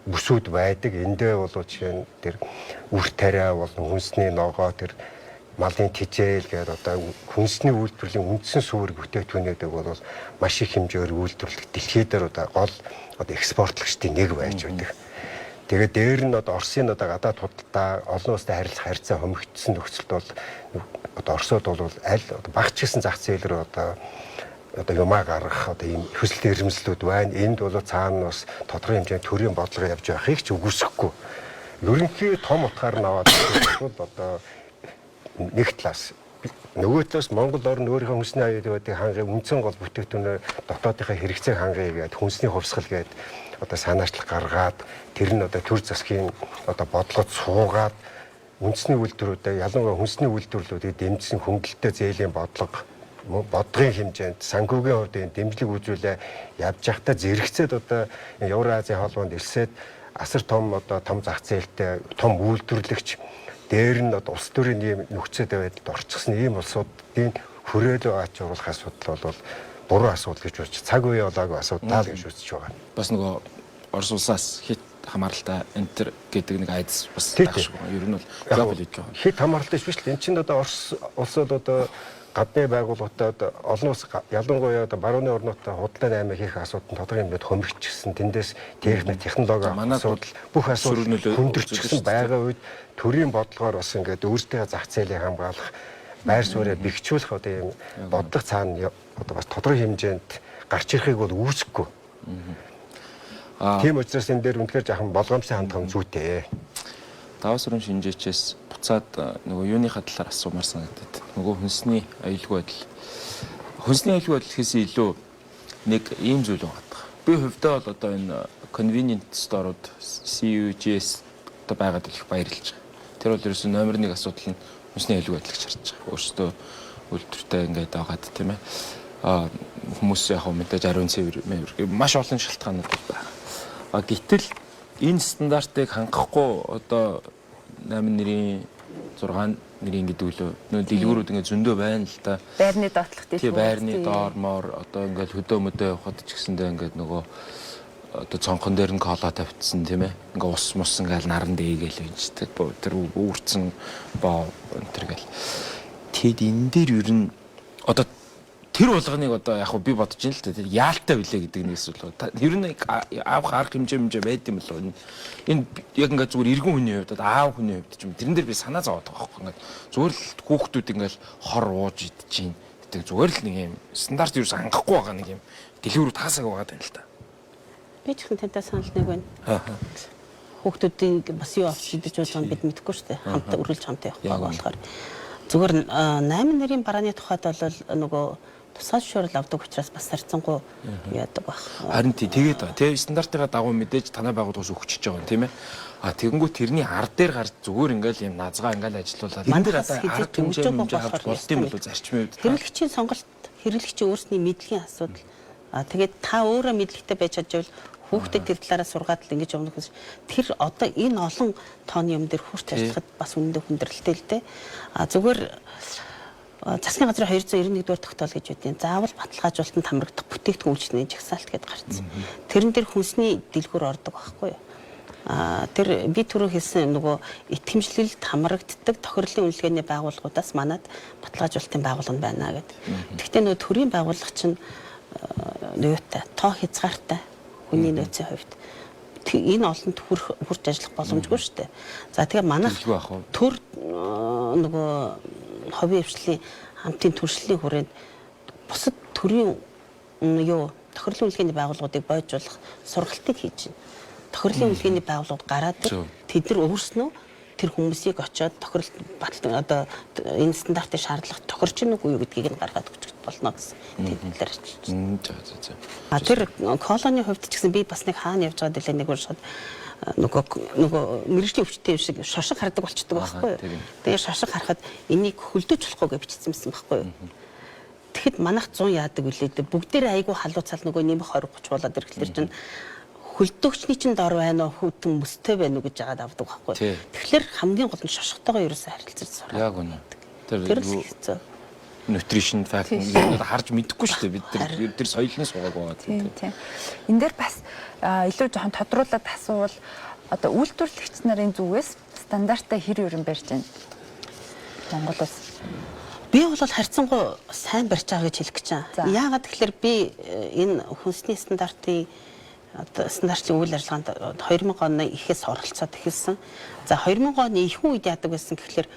бүсүүд байдаг. Эндээ бол жишээ нь тэр үр тариа болон хүнсний ногоо тэр малын тижээл гэдэг одоо хүнсний үйлдвэрлэлийн үндсэн суурь бүтээгдэхүүнүүдийг бол маш их хэмжээгээр үйлдвэрлэх дэлхий дээр одоо гол одоо экспортлогчдын нэг байж байдаг. Тэгээд дээр нь одоо Оросын одоо гадаад худалдаа олон улстай харилцах харьцаа хомигдсон нөхцөлд бол одоо Оросод бол аль одоо багч гэсэн зах зээл рүү одоо юмаа гаргах одоо ийм хүсэлт эрмэлзлүүд байна. Энд бол цаана бас тодорхой хэмжээний төрийн бодлого явж байхыг ч үгүйсэхгүй. Ерөнхий том утгаар нь аваад бол одоо нэг талаас нөгөө талаас Монгол орн өөрийнхөө хүнсний аюулгүй хангах үндсэн гол бүтээгдэхүүнээр дотоодынхаа хэрэгцээг хангая гэдэг хүнсний хувьсгал гэдэг одоо санаачлал гаргаад тэр нь одоо төр засгийн одоо бодлогод суугаад үндэсний үйлдвэрүүдээ ялангуяа хүнсний үйлдвэрлэлүүдийг дэмжсэн хөнгөлөлттэй зээлийн бодлого бодлогын хэмжээнд санхүүгийн хувьд энэ дэмжлэг үзүүлээ явж байхдаа зэрэгцээд одоо Евразийн холбоонд элсээд асар том одоо том зах зээлтэй том үйлдвэрлэгч дээр нь одоо улс төрийн ийм нөхцөл байдалд орчихсон ийм улсуудын хүрээлөө ач оруулах асуудал бол буруу асуудал гэж үзэж цаг үе болоогүй асуудал гэж үзэж байгаа. Бас нөгөө Орос улсаас хит хамааралтай энэ төр гэдэг нэг айдас бас байх шиг байна. Ер нь бол геополитик хит хамааралтай биш л энэ чинь одоо Орос улсууд одоо гадны байгууллагуудад олон улс ялангуяа одоо барууны орнуудтай худалдаа наймаа хийх асуудал нь тодорхой хэмжээнд хомигдчихсэн. Тэндээс техник, технологи асуудал бүх асуудал хүндэрчихсэн байгаа үед төрийн бодлогоор бас ингээд өөрсдийнхээ зах зээлийг хамгаалах, байр сууриа бэхжүүлэх одоо ийм бодлого цаана одоо бас тодорхой хэмжээнд гарч ирэхийг бол үүсэхгүй. Тийм учраас энэ дээр үнэхээр жаахан болгоомжтой хандах нь зүйтэй. Даваа сүрэн шинжээчээс буцаад нөгөө юуныхаа талаар асуумаар санагдаад. Нөгөө хүнсний аюулгүй байдал. Хүнсний аюулгүй байдал гэхээс илүү нэг ийм зүйл байгаа. Би хувьдаа бол одоо энэ convenient store-ууд CUGS одоо байгаад их баярлж байгаа. Тэр бол ерөөсөн номер 1 асуудал нь хүнсний аюулгүй байдал гэж харж байгаа. Өөрсдөө үйлдвэртэй ингээд байгаад тийм ээ. Хүмүүс яг мэдээж ариун цэвэр маш олон шалтгаанууд байгаа. А гэтэл энэ стандартыг хангахгүй одоо 8 нэрийн 6 нэрийн гэдэг үлээ нөө дэлгүүрүүд ингээд зөндөө байна л да. Байрны доотлох дэлгүүр. Тий, байрны доор моор одоо ингээд хөдөө мөдөө явхад ч гэсэндээ ингээд нөгөө одоо цонхон дээр нь кола тавьчихсан тийм ээ. Ингээ ус мус ингээл наран дээгээл байждаг. Тэр үүрцэн боо энэ төр гэл. Тэгэд энэ дээр ер нь одоо тэр болгоныг одоо яг би бодож ин л дээ. Яалтай билээ гэдэг нэг эсвэл ер нь авах арга хэмжээ байд юм болов. Энэ яг ингээд зүгээр эргэн хүний хувьд аав хүний хувьд ч юм тэрэн дээр би санаа зовоод байгаа байхгүй. Ингээд зүгээр л хүүхдүүд ингээд хор ууж идэж чинь гэдэг зүгээр л нэг юм стандарт юус хангахгүй байгаа нэг юм дэлгүүрүүд таасаг байгаа юм л та. Би ч ихэнх тантай санал нэг байна. Хүүхдүүдийн бас юу авч идэж байгаа нь бид мэдэхгүй шүү дээ. Хамт өргөлж хамт явах байгаа болохоор зүгээр 8 нэрийн барааны тухайд бол нөгөө тусгай зөвшөөрөл авдаг учраас бас харьцангуй яадаг байх. Харин тий тэгээд байгаа. Тэгээ стандартынхаа дагуу мэдээж танай байгууллагаас өгчөж байгаа юм тийм ээ. А тэгэнгүүт тэрний ар дээр гарч зүгээр ингээл юм назгаа ингээл ажилуулаад энэ дээр одоо арга хэмжээ авч болд юм болов зарчмын хувьд. Хэрэглэгчийн сонголт, хэрэглэгчийн өөрсний мэдлэгийн асуудал. А тэгээд та өөрөө мэдлэгтэй байж чадвал Хүүхдэд тэр талаараа сургаад л ингэж явна гэсэн. Тэр одоо энэ олон тооны юм дээр хүрч ажиллахад бас үнэндээ хүндрэлтэй л дээ. А зүгээр засгийн газрын 291 дугаар тогтоол гэж байдیں۔ Заавал баталгаажуулалтанд хамрагдах бүтээгдэхүүн үйлчилгээний жагсаалт гэдээ гарсан. Тэрэн дээр хүнсний дэлгүүр ордог байхгүй юу? Тэр би түрүү хэлсэн нөгөө итгэмжлэлд хамрагддаг тохирлын үнэлгээний байгууллагуудаас манад баталгаажуулалтын байгууллага байна гэдэг. Гэхдээ нөгөө төрийн байгууллага чинь юутай тоо хязгаартай хүний нөөцийн хувьд энэ олонд хүрч ажиллах боломжгүй шүү дээ. За тэгээ манайх төр нөгөө хувийн хвшлийн хамтын түншлэлийн хүрээнд бусад төрийн юу тохирлын үнэлгээний байгууллагуудыг бойжуулах сургалтыг хийж байна. Тохирлын үнэлгээний байгууллагууд гараад тэд нар өөрснөө тэр хүмүүсийг очиод тохирол батал одоо энэ стандартын шаардлага тохирч гэнэ үгүй юу гэдгийг нь гаргаад өгч болно гэсэн тэр талаар очиж байна. За. А тэр колонийн хувьд ч гэсэн би бас нэг хаана явж байгаа дэлээ нэг уншаад нөгөө мэргэжлийн өвчтөй юм шиг шошго хардаг болчдөг байхгүй юу. Тэгээ шошго харахад энийг хөлдөөж болохгүй гэж бичсэн байсан байхгүй юу. Тэгэхэд манайх 100 яадаг үлээ дээ. Бүгдээрээ айгүй халууцаал нөгөө нэмэх 20 30 болоод ирэхлээр чинь хөлдөөгчний чинь дор байна уу, хүүтэн мөстэй байна уу гэж жагаад авдаг байхгүй. Тэгэхээр хамгийн гол нь шошготойгоо ерөөсөө харилцаж сурах. Яг үнэ. Тэр л хэцүү. Nutrition fact нь харж мэдэхгүй шүү дээ. Бид тэр соёлны суугааг байгаа тийм. Энэ дээр бас илүү жоохон тодруулаад асуувал одоо үйлдвэрлэгч нарын зүгээс стандартаа хэр ерөн барьж байна? Монгол улс. Би бол харьцангуй сайн барьж байгаа гэж хэлэх гэж байна. Яагаад гэхээр би энэ хүнсний стандартын одоо стандартлын үйл ажиллагаанд 2000 оны ихээс оролцоод эхэлсэн. За 2000 оны ихэнх үед яадаг байсан гэхлээр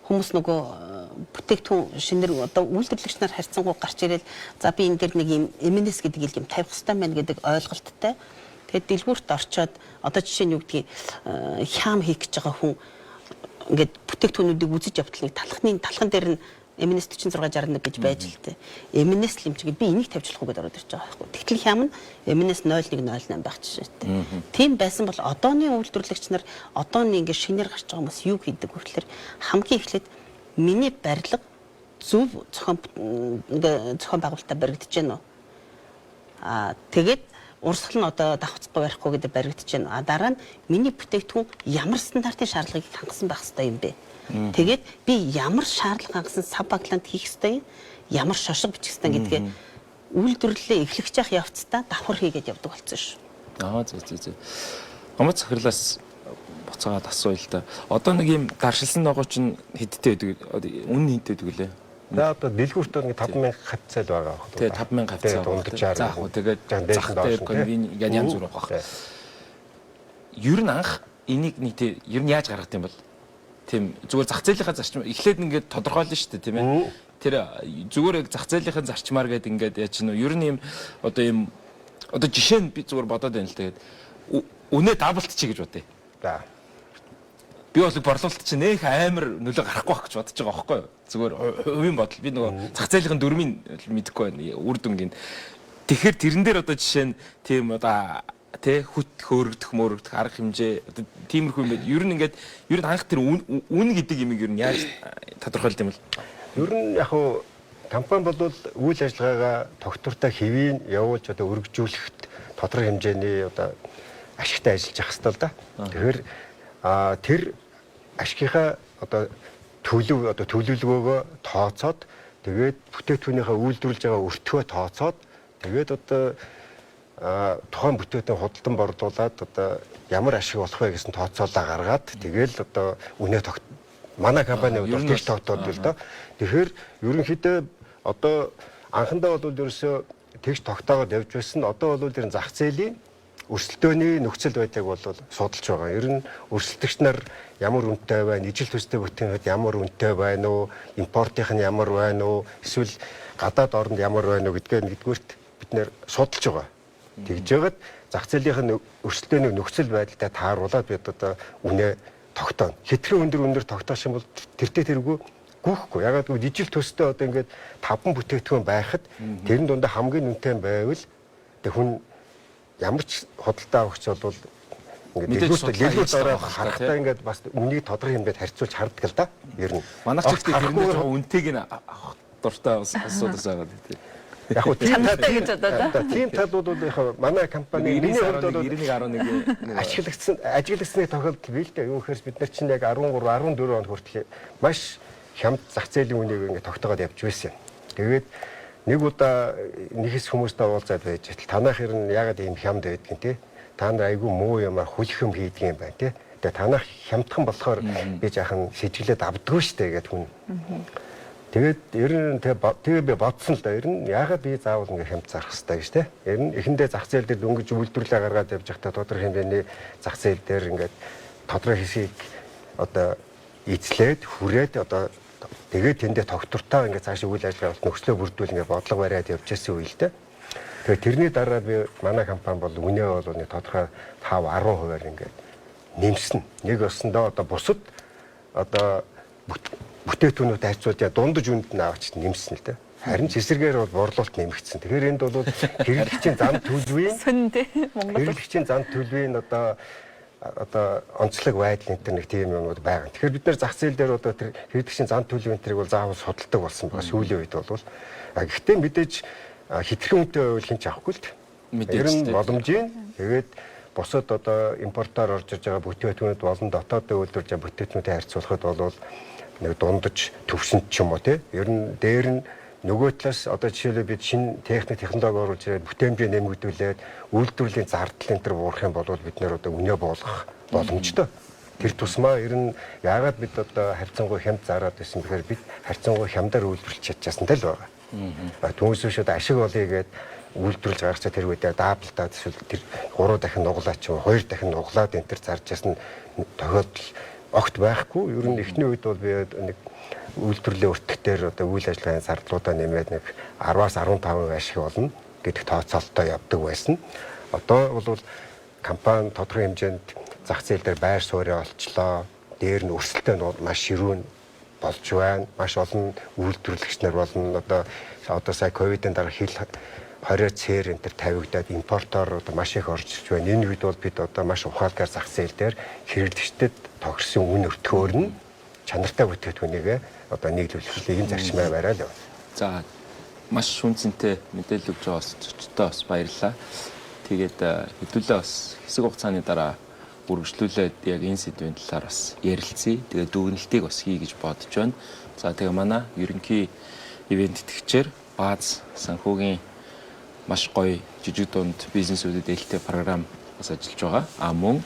хүмүүс нөгөө бүтээгдэхүүн шинээр одоо үйлдвэрлэгч нар харьцангуй гарч ирэл за би энэ дээр нэг юм MNS гэдэг юм тавих хэрэгтэй байна гэдэг ойлголттой. Тэгээд дэлгүүрт орчоод одоо жишээ нь юу гэдгийг хям хийх гэж байгаа хүн ингээд бүтээгдэхүүнүүдийг үзэж явтал нэг талхан дээр нь MNS 4661 гэж байж л тээ. MNS л юм чигээ би энийг тавьж болохгүй гэдээ ороод ирж байгаа байхгүй. Тэгтэл хям нь MNS 0108 байх жишээтэй. Тийм байсан бол одооны үйлдвэрлэгч нар одооны ингээд шинээр гарч байгаа хүмүүс юу хийдэг вэ гэхээр хамгийн эхлээд миний барилга зөв зохион байгуулалтаа баригдаж байна уу? Аа тэгээд урсгал нь одоо давхцахгүй барихгүй гэдэг баригдаж байна. А дараа нь миний бүтээгдэхүүн ямар стандартын шаардлагыг хангасан байх ёстой юм бэ? Тэгээд би ямар шаардлага хангасан сав баглаанд хийх ёстой юм, ямар шошго бичих ёстой гэдгээ үйлдвэрлэлээ эхлэх жах явцдаа давхар хийгээд явдаг болсон шүү. Аа зөө. Гомод захирлаас буцаагаад асууя л да. Одоо нэг юм даршилсан ногоо чинь хэдтэй байдаг? Үнэ хэдтэй байдаг лээ? За одоо дэлгүүрт нэг 5000 хавцаал байгаа байхгүй. Тэгээ 5000 хавцаа. Дундажаар. За яг тэгээд зах дээр конвени янз бүр байгаа байхгүй. Ер нь анх энийг нэг тий ер нь яаж гаргах юм бол? Тийм зүгээр зах зээлийнхаа зарчим эхлээд ингээд тодорхойлно шүү дээ тийм ээ. Тэр зүгээр яг зах зээлийнхаа зарчмаар гээд ингээд яаж нөө ер нь юм одоо юм одоо жишээ нь би зүгээр бодоод байна л тэгээд үнэ даблтчих гэж бодъё. За. Би бол борлуулалт чинь нэх амар нөлөө гарахгүй байх гэж бодож байгаа байхгүй юу? Зүгээр хувийн бодол би нөгөө зах зээлийн дүрмийг мэдэхгүй байна. Үр дүнгийн. Тэгэхээр тэрэн дээр одоо жишээ нь тийм одоо тэ хүт хөөрөгдөх мөөрөгдөх арга хэмжээ одоо тиймэрхүү юм байд. Ер нь ингээд ер нь анх тэр үн гэдэг юмыг ер нь яаж тодорхойлд юм бол? Ер нь яг хуу компани бол үйл ажиллагаагаа тогтвортой хэвийн явуулж одоо өргөжүүлэхэд тодорхой хэмжээний одоо ашигтай ажиллаж явах хэрэгтэй л да. Тэгэхээр тэр ашигынхаа одоо төлөв одоо төлөвлөгөөгөө тооцоод тэгээд бүтээгдэхүүнийхээ үйлдвэрлэж байгаа өртгөө тооцоод тэгээд одоо тухайн бүтээгдэхүүн худалдан борлуулад одоо ямар ашиг болох вэ гэсэн тооцоолоо гаргаад тэгэл одоо үнэ манай компани хувьд бол тэгж тогтоод л доо. Тэгэхээр ерөнхийдөө одоо анхандаа бол ерөөсөө тэгж тогтоогоод явж байсан. Одоо бол ер нь зах зээлийн өрсөлдөөний нөхцөл байдлыг бол судалж байгаа. Ер нь өрсөлдөгч нар ямар үнэтэй байна, ижил төстэй бүтээгдэхүүн ямар үнэтэй байна уу, импортынх нь ямар байна уу, эсвэл гадаад оронд ямар байна уу гэдгээ нэгдүгüүрт бид нэр судалж байгаа. Тэгж жагаад зах зээлийнх нь өрсөлдөөний нөхцөл байдалтай тааруулаад бид одоо үнэ тогтооно. Хэтэрхий өндөр үнээр тогтоох юм бол тэртээ тэргүй гүйхгүй. Ягаад гэвэл ижил төстэй одоо ингээд 5 бүтээгдэхүүн байхад тэрэн дундаа хамгийн үнэтэй байвал тэг хүн ямар ч худалдаа авахч бол ингээд дэлгүүрт ороод харахтаа ингээд бас үннийг тодорхой хэмжээнд харьцуулж хардаг л да. Ер нь манайх ч ихтэй тэрнээ жоохон үнэтэйг нь авах дуртай бас асуудал байгаа тийм. Яг хөө тийм Чанартай гэж бодоод, аа. Тийм талууд бол яг манай компани миний хувьд бол 91.11 ажиглагдсаны тохиолдол бий л дээ. Юу гэхээр бид нар чинь яг 13 14 онд хүртэл маш хямд зах зээлийн үнийг ингээд тогтоогоод явж байсан юм. Тэгээд нэг удаа нэг хэсэг хүмүүстэй уулзаад байж байтал танах ер нь яагаад ийм хямд байдгийг те. Та нар айгүй муу юмар хүлэх юм хийдэг юм байна те. Тэгээ танах хямдхан болохоор би жаахан сэжиглээд авдаггүй штэ гэдэг хүн. Тэгээд ер нь тэгээ би бодсон л да. Ер нь яагаад би заавал ингэ хямд зарах хэвтэй гэж те. Ер нь эхэндээ зах зээл дээр дөнгөж үйлдвэрлэлээ гаргаад явж байхдаа тодорхой хэмжээний зах зээл дээр ингээд тодорхой хэсгийг одоо эзлээд хүрээд одоо тэгээд тэндээ тогтвортой ингээд цааш үйл ажиллагаа явуулах нөхцлөө бүрдүүл ингээд бодлого бариад явж байсан үе л дээ. Тэгээд тэрний дараа би манай компани бол үнэ бол нэг тодорхой 5 10%-аар ингээд нэмсэн. Нэг осондоо одоо бусад одоо бүтээтгүүнүүдэд харьцуулж дундаж үнэд нь авч нэмсэн л дээ. Харин ч эсрэгээр бол борлуулалт нэмэгдсэн. Тэгэхээр энд бол хэрэглэгчийн зам төлөвийн Монгол хэрэглэгчийн зам төлөвийн одоо онцлог байдал энэ төр нэг тийм юмнууд байгаа. Тэгэхээр бид нэр зах зээл дээр одоо тэр хэрэглэгчийн зам төлөвийн тэрийг бол заавал судалдаг болсон байгаа сүүлийн үед бол. Гэхдээ мэдээж хитрхэн үнэтэй байвал хэн ч авахгүй л дээ. Мэдээж Ер нь тийм. боломжийн тэгээд бусад одоо импортоор орж ирж байгаа бүтээгдэхүүнүүд болон дотоодын үйлдвэрлэж байгаа бүтээгдэхүүнтэй харьцуулахад бол нэг дундаж төвшөнд ч юм уу тий. Ер нь дээр нь нөгөө талаас одоо жишээлбэл бид шинэ техник технологи оруулж ирээд бүтээмжээ нэмэгдүүлээд үйлдвэрлэлийн зардал энэ төр буурах юм бол бид нэр одоо үнэ буулгах боломжтой. Тэр тусмаа ер нь яагаад бид одоо харьцангуй хямд зараад байсан бэхээр бид харьцангуй хямдаар үйлдвэрлэж чадчихсан тал байгаа. Түүнээс биш одоо ашиг олъё гээд үйлдвэрлэж гаргацаа тэр үедээ даблдаад эсвэл тэр 3 дахин нуглаа ч юм уу 2 дахин нуглаад энэ төр зарж ясан тохиолдол огт байхгүй. Ер нь эхний үед бол би нэг үйлдвэрлэлийн өртөгтөр одоо үйл ажиллагааны зардлуудаа нэмээд нэг 10-аас 15% ашиг олно гэдэг тооцоололтой явдаг байсан. Одоо бол компани тодорхой хэмжээнд зах зээл дээр байр суурь олчлоо. Дээр нь өрсөлдөөн нь бол маш ширүүн болж байна. Маш олон үйлдвэрлэгч нар болно. Одоо сая ковидын дараа хил 20 цээр энэ төр тавигдаад импортоор одоо маш их орж ирж байна. Энэ үед бол бид одоо маш ухаалгаар зах зээл дээр хэрэглэгчдэд тохирсон үн өртгөөр нь чанартай бүтээгдэхүүнийг одоо нийлүүлэх ийм зарчмаа бариад явна. За маш шүнцэнтэй мэдээлэл өгч байгаа сонсогчдод бас баярлалаа. Тэгээд хэдүүлээ бас хэсэг хугацааны дараа үргэлжлүүлээд яг энэ сэдвийн талаар бас ярилцъя. Тэгээд дүгнэлтийг бас хий гэж бодож байна. За тэгээ манай ерөнхий ивент тэтгэгчээр Бааз санхүүгийн маш гоё жижиг дунд бизнесүүдэд ээлтэй програм бас ажиллаж байгаа. А мөн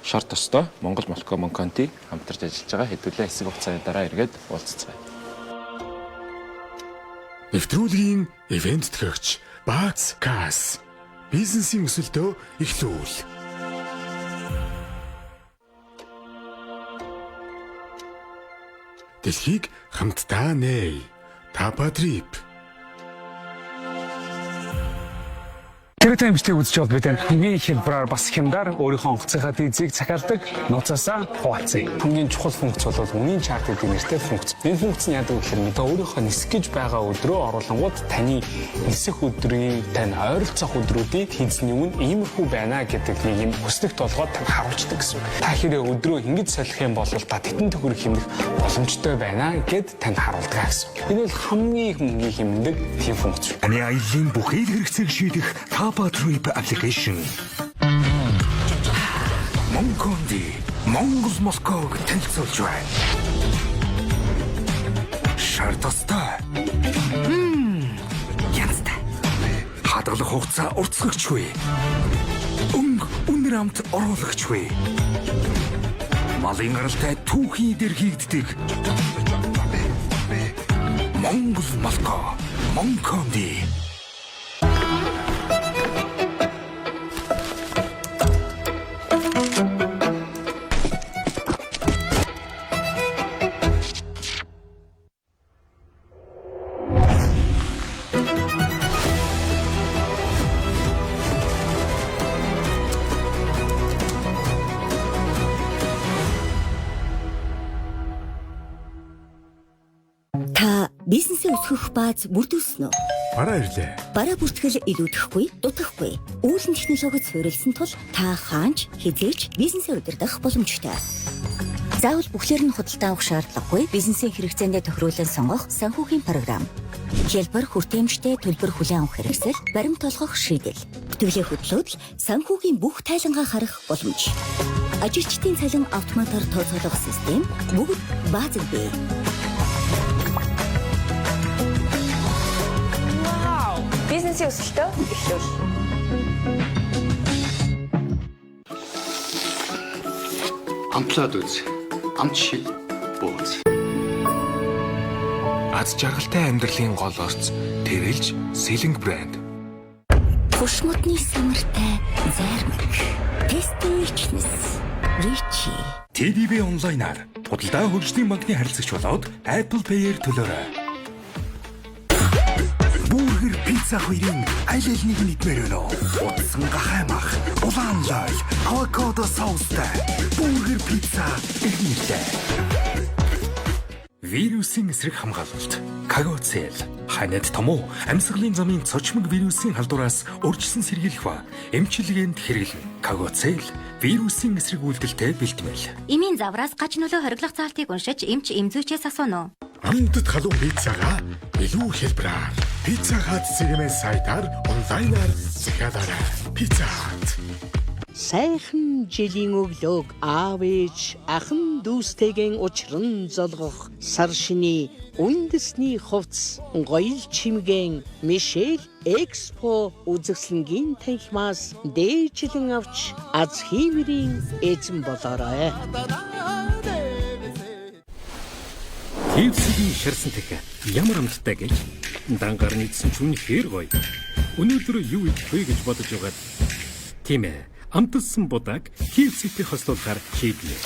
шар тостой Монгол Молко Монконти хамтарч ажиллаж байгаа. Хэдүүлээ хэсэг хугацааны дараа эргээд уулзцгаая. Нэвтрүүлгийн ивент тэтгэгч Бааз Кас бизнесийн өсөлтөө эхлүүл. Дэлхийг хамтдаа нээ. Тапа трип. Тэрэтэн эмчтэй үзэж бол бид хамгийн хялбараар бас хямдаар өөрийнхөө онгоцынхаа дизийг захиалдаг нууцаасаа хуваалцъя. Хамгийн чухал функц бол үнийн чарт гэдэг нэртэй функц. Энэ функц нь яадаг вэ гэхээр мэдээ өөрийнхөө нисэх гэж байгаа өдрөө оруулангууд таны нисэх өдрийн тань ойролцоох өдрүүдийн хийзний үн иймэрхүү байна гэдэг нэг юм хүснэгт болгоод тань харуулцдаг гэсэн үг. Та хэрэг өдрөө ингэж солих юм бол та тэтэн төгрөг хэмнэх боломжтой байна гэд танд харуулдаг гэсэн үг. Энэ бол хамгийн их мөнгийг хэмнэдэг тийм функц. Таны аяллаа бүхий л хэрэгцээг шийдэх Tapa Trip application. Монконди Монгол Москвог танилцуулж байна. Шар тостой. Янзтай. Хадгалах хугацаа уртсгагчгүй. Өнгө үнэр амт оруулагчгүй. Малын гаралтай түүхийн дээр хийгддэг. Монгол Молко. Монконди. Та бизнесээ өсгөх бааз бүрдүүлсэн үү? Бараа ирлээ. Бараа бүртгэл илүүдэхгүй, дутахгүй. Үүлэн технологид суурилсан тул та хаанч хизээч бизнесээ удирдах боломжтой. Заавал бүхлээр нь худалдаа авах шаардлагагүй бизнесийн хэрэгцээндээ тохируулан сонгох санхүүгийн програм. Хялбар хүртээмжтэй төлбөр хүлээн авах хэрэгсэл, баримт олгох шийдэл. Бүртгэлээ хөдлөөд л санхүүгийн бүх тайлангаа харах боломж. Ажилчдын цалин автоматар тооцоолох систем бүгд баазад бий. Вау! Бизнесийн өсөлтөө эхлүүл. Амтлаад үз. Амт шил бууз. Аз жаргалтай амьдралын гол орц тэрэлж Сэлэнг брэнд. Хуш модны самартай зайрмаг. Tasty Richness. Richie. TDB онлайнаар худалдаа хөгжлийн банкны харилцагч болоод Apple Pay-ээр төлөөрэй. Бургер пицца хоёрын аль аль нэг нь идмээр байна уу? Утсан гахай мах, улаан лойл, авокадо соустай. Бургер пицца ирнэлээ. Вирусын эсрэг хамгаалалт. Кагоцел. Ханиад том уу амьсгалын замын цочмог вирусын халдвараас урьдчилан сэргийлэх ба эмчилгээнд хэрэглэнэ. Кагоцел вирусын эсрэг үйлдэлтэй бэлтгэл. Эмийн завраас гач нөлөө хориглох заалтыг уншиж эмч эмзүүчээс асууна уу? Амтд халуун пиццагаа илүү хялбараар. Pizza Hut цэгмэн сайтар онлайнаар захиалаарай. Pizza Hut. Сайхан жилийн өглөөг аав ээж ахан дүүстэйгэн учран золгох сар шиний үндэсний хувцс гоёл чимгэн Мишель Экспо үзэсгэлэнгийн танхимаас дээжлэн авч аз хиймрийн эзэн болоорой. KFC-ийн шарсан дахиа ямар амттай гэж дангаар нийцсэн ч үнэхээр гоё. Өнөөдөр юу идэх вэ гэж бодож байгаад тийм ээ. Амталсан будааг KFC-тэй хослуулахаар шийдлээ.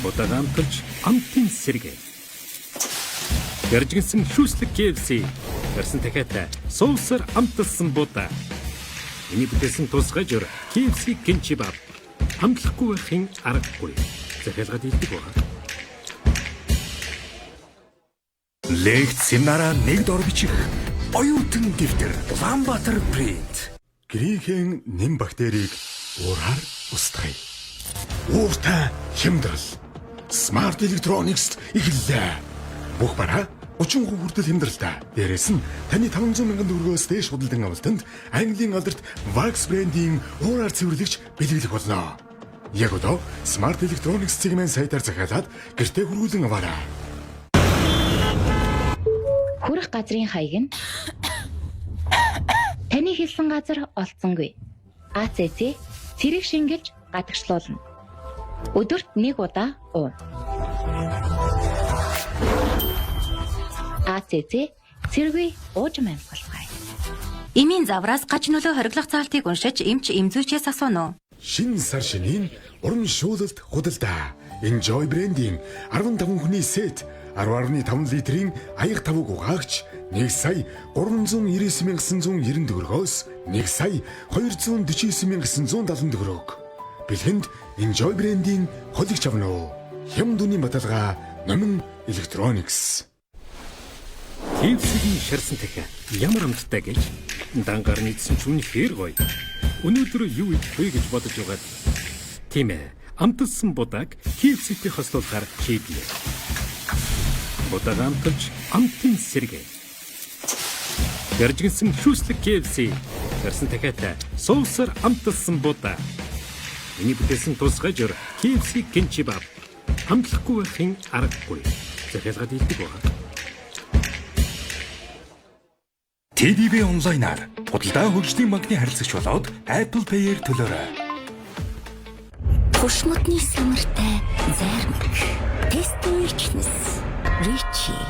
Будааг амталж амтын сэргээ. Гэржигсэн шүүслэг KFC гарсан дахиатай соусаар амталсан будаа. Эний бүтээсэн тусгай жор KFC гинчибаб. Амтлахгүй байхын аргагүй. Захиалгаад идэх байгаа. Лекц семинараа нэг дор бичих. Оюутан дэвтэр Улаанбаатар принт. Гринхэн нэм бактерийг уураар устгая. Ууртай хямдрал. Smart Electronics эхэллээ. Бүх бараа 30% хүртэл хямдралтай. Дээрээс нь таны 500 мянган төгрөгөөс дээш худалдан авалтанд Английн алдарт Vax брендийн уураар цэвэрлэгч бэлэглэх болно. Яг одоо Smart Electronics цэгмэн сайтар захиалаад гэртээ хүргүүлэн аваарай. Хүрэх газрын хаяг нь таны хэлсэн газар олдсонгүй. АЦЦ цэрэг шингэлж гадагшлуулна. Өдөрт нэг удаа уу. АЦЦ цэргүй уужим амьсгалцгаая. Эмийн завраас гач нөлөө хориглох заалтыг уншиж эмч эмзүүчээс асууна уу? Шинэ сар шинийн урамшуулалт худалдаа. Enjoy брендийн 15 хүний сет 10.5 литрийн аяг тавг угаагч 1 сая 399 990 төгрөгөөс 1 сая 249 970 төгрөг. Бэлгэнд Enjoy брендийн холигч авна уу? Хямд үнийн баталгаа Номин Electronics. KFC-ийн шарсан дахиа ямар амттай гэж дангаар нийцсэн ч үнэхээр гоё. Өнөөдөр юу идэх вэ гэж бодож байгаад тийм ээ. Амталсан будааг KFC-тэй хослуулахаар шийдлээ. Будааг амталж амтын сэргээ. Гэржигсэн шүүслэг KFC гарсан дахиатай соусаар амталсан будаа. Эний бүтээсэн тусгай жор KFC гинчибаб. Амтлахгүй байхын аргагүй. Захиалгаад идэх байгаа. TDB онлайнаар худалдаа хөгжлийн банкны харилцагч болоод Apple Pay-ээр төлөөрэй. Хуш модны самартай зайрмаг. Tasty Richness. Richie.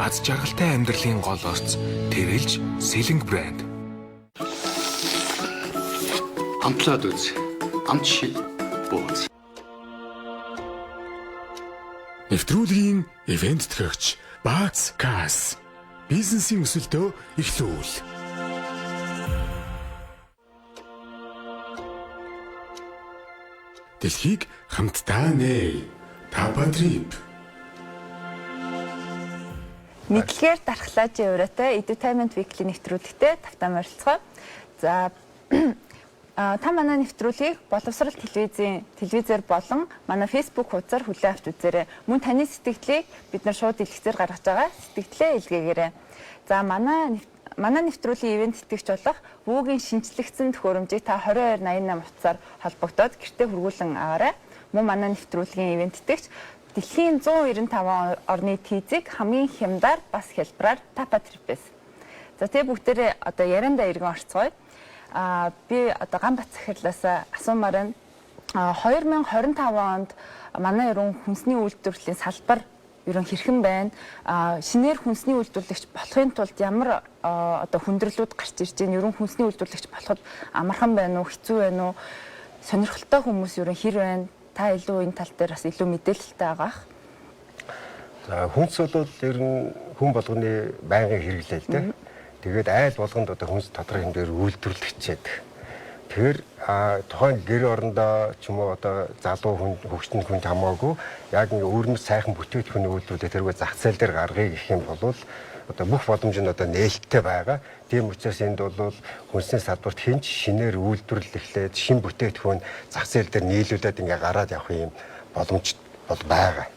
Аз жаргалтай амьдралын гол орц тэрэлж Сэлэнг брэнд. Амтлаад үз. Амт шил бууз. Нэвтрүүлгийн ивент төхөгч Бац Кас бизнесийн өсөлтөө эхлүүл. Дэлхийг хамтдаа нээ. Тапа трип. Мэдлэгээр дархлаажийн ураатай Edutainment Weekly нэвтрүүлэгтээ тавтаа морилцгоо. За Та манай нэвтрүүлгийг боловсрал телевизийн телевизээр болон манай Facebook хуудасаар хүлээн авч үзээрэй. Мөн таны сэтгэлийг бид нар шууд дэлгэцээр гаргаж байгаа. Сэтгэлээ илгээгээрэй. За, манай манай нэвтрүүлгийн ивээн тэтгэгч болох Вүүгийн шинэчлэгдсэн төхөөрөмжийг та 2288 утсаар холбогдоод гэртээ хүргүүлэн аваарай. Мөн манай нэвтрүүлгийн ивээн тэтгэгч дэлхийн 195 орны тийзийг хамгийн хямдаар бас хялбараар Тапа Трипээс. За, тэгээ бүгдээрээ одоо яриандаа эргэн орцгоё. Би одоо Ганбат захирлаас асуумаар байна. 2025 онд манай ерөн хүнсний үйлдвэрлэлийн салбар ерөн хэрхэн байна? Шинээр хүнсний үйлдвэрлэгч болохын тулд ямар одоо хүндрэлүүд гарч ирж байна? Ерөн хүнсний үйлдвэрлэгч болоход амархан байна уу, хэцүү байна уу? Сонирхолтой хүмүүс ерөн хэр байна? Та илүү энэ тал дээр бас илүү мэдээлэлтэй байгаах. За, хүнс бол ер нь хүн болгоны байнгын хэрэглээ л дээ. Тэгээд айл болгонд одоо хүнс тодорхой хэмжээгээр үйлдвэрлэгчээд. Тэгэхээр тухайн гэр орондоо ч юм уу, одоо залуу хүн, хөгжин хүнд хамаагүй яг ингээ өвөрмөц сайхан бүтээгдэхүүний үйлдвэрлэлээ тэргүй зах зээл дээр гаргая гэх юм бол одоо бүх боломж нь одоо нээлттэй байгаа. Тийм учраас энд бол хүнсний салбарт хэн ч шинээр үйлдвэрлэл эхлээд шин бүтээгдэхүүн зах зээл дээр нийлүүлээд ингээ гараад явах юм боломж бол байгаа.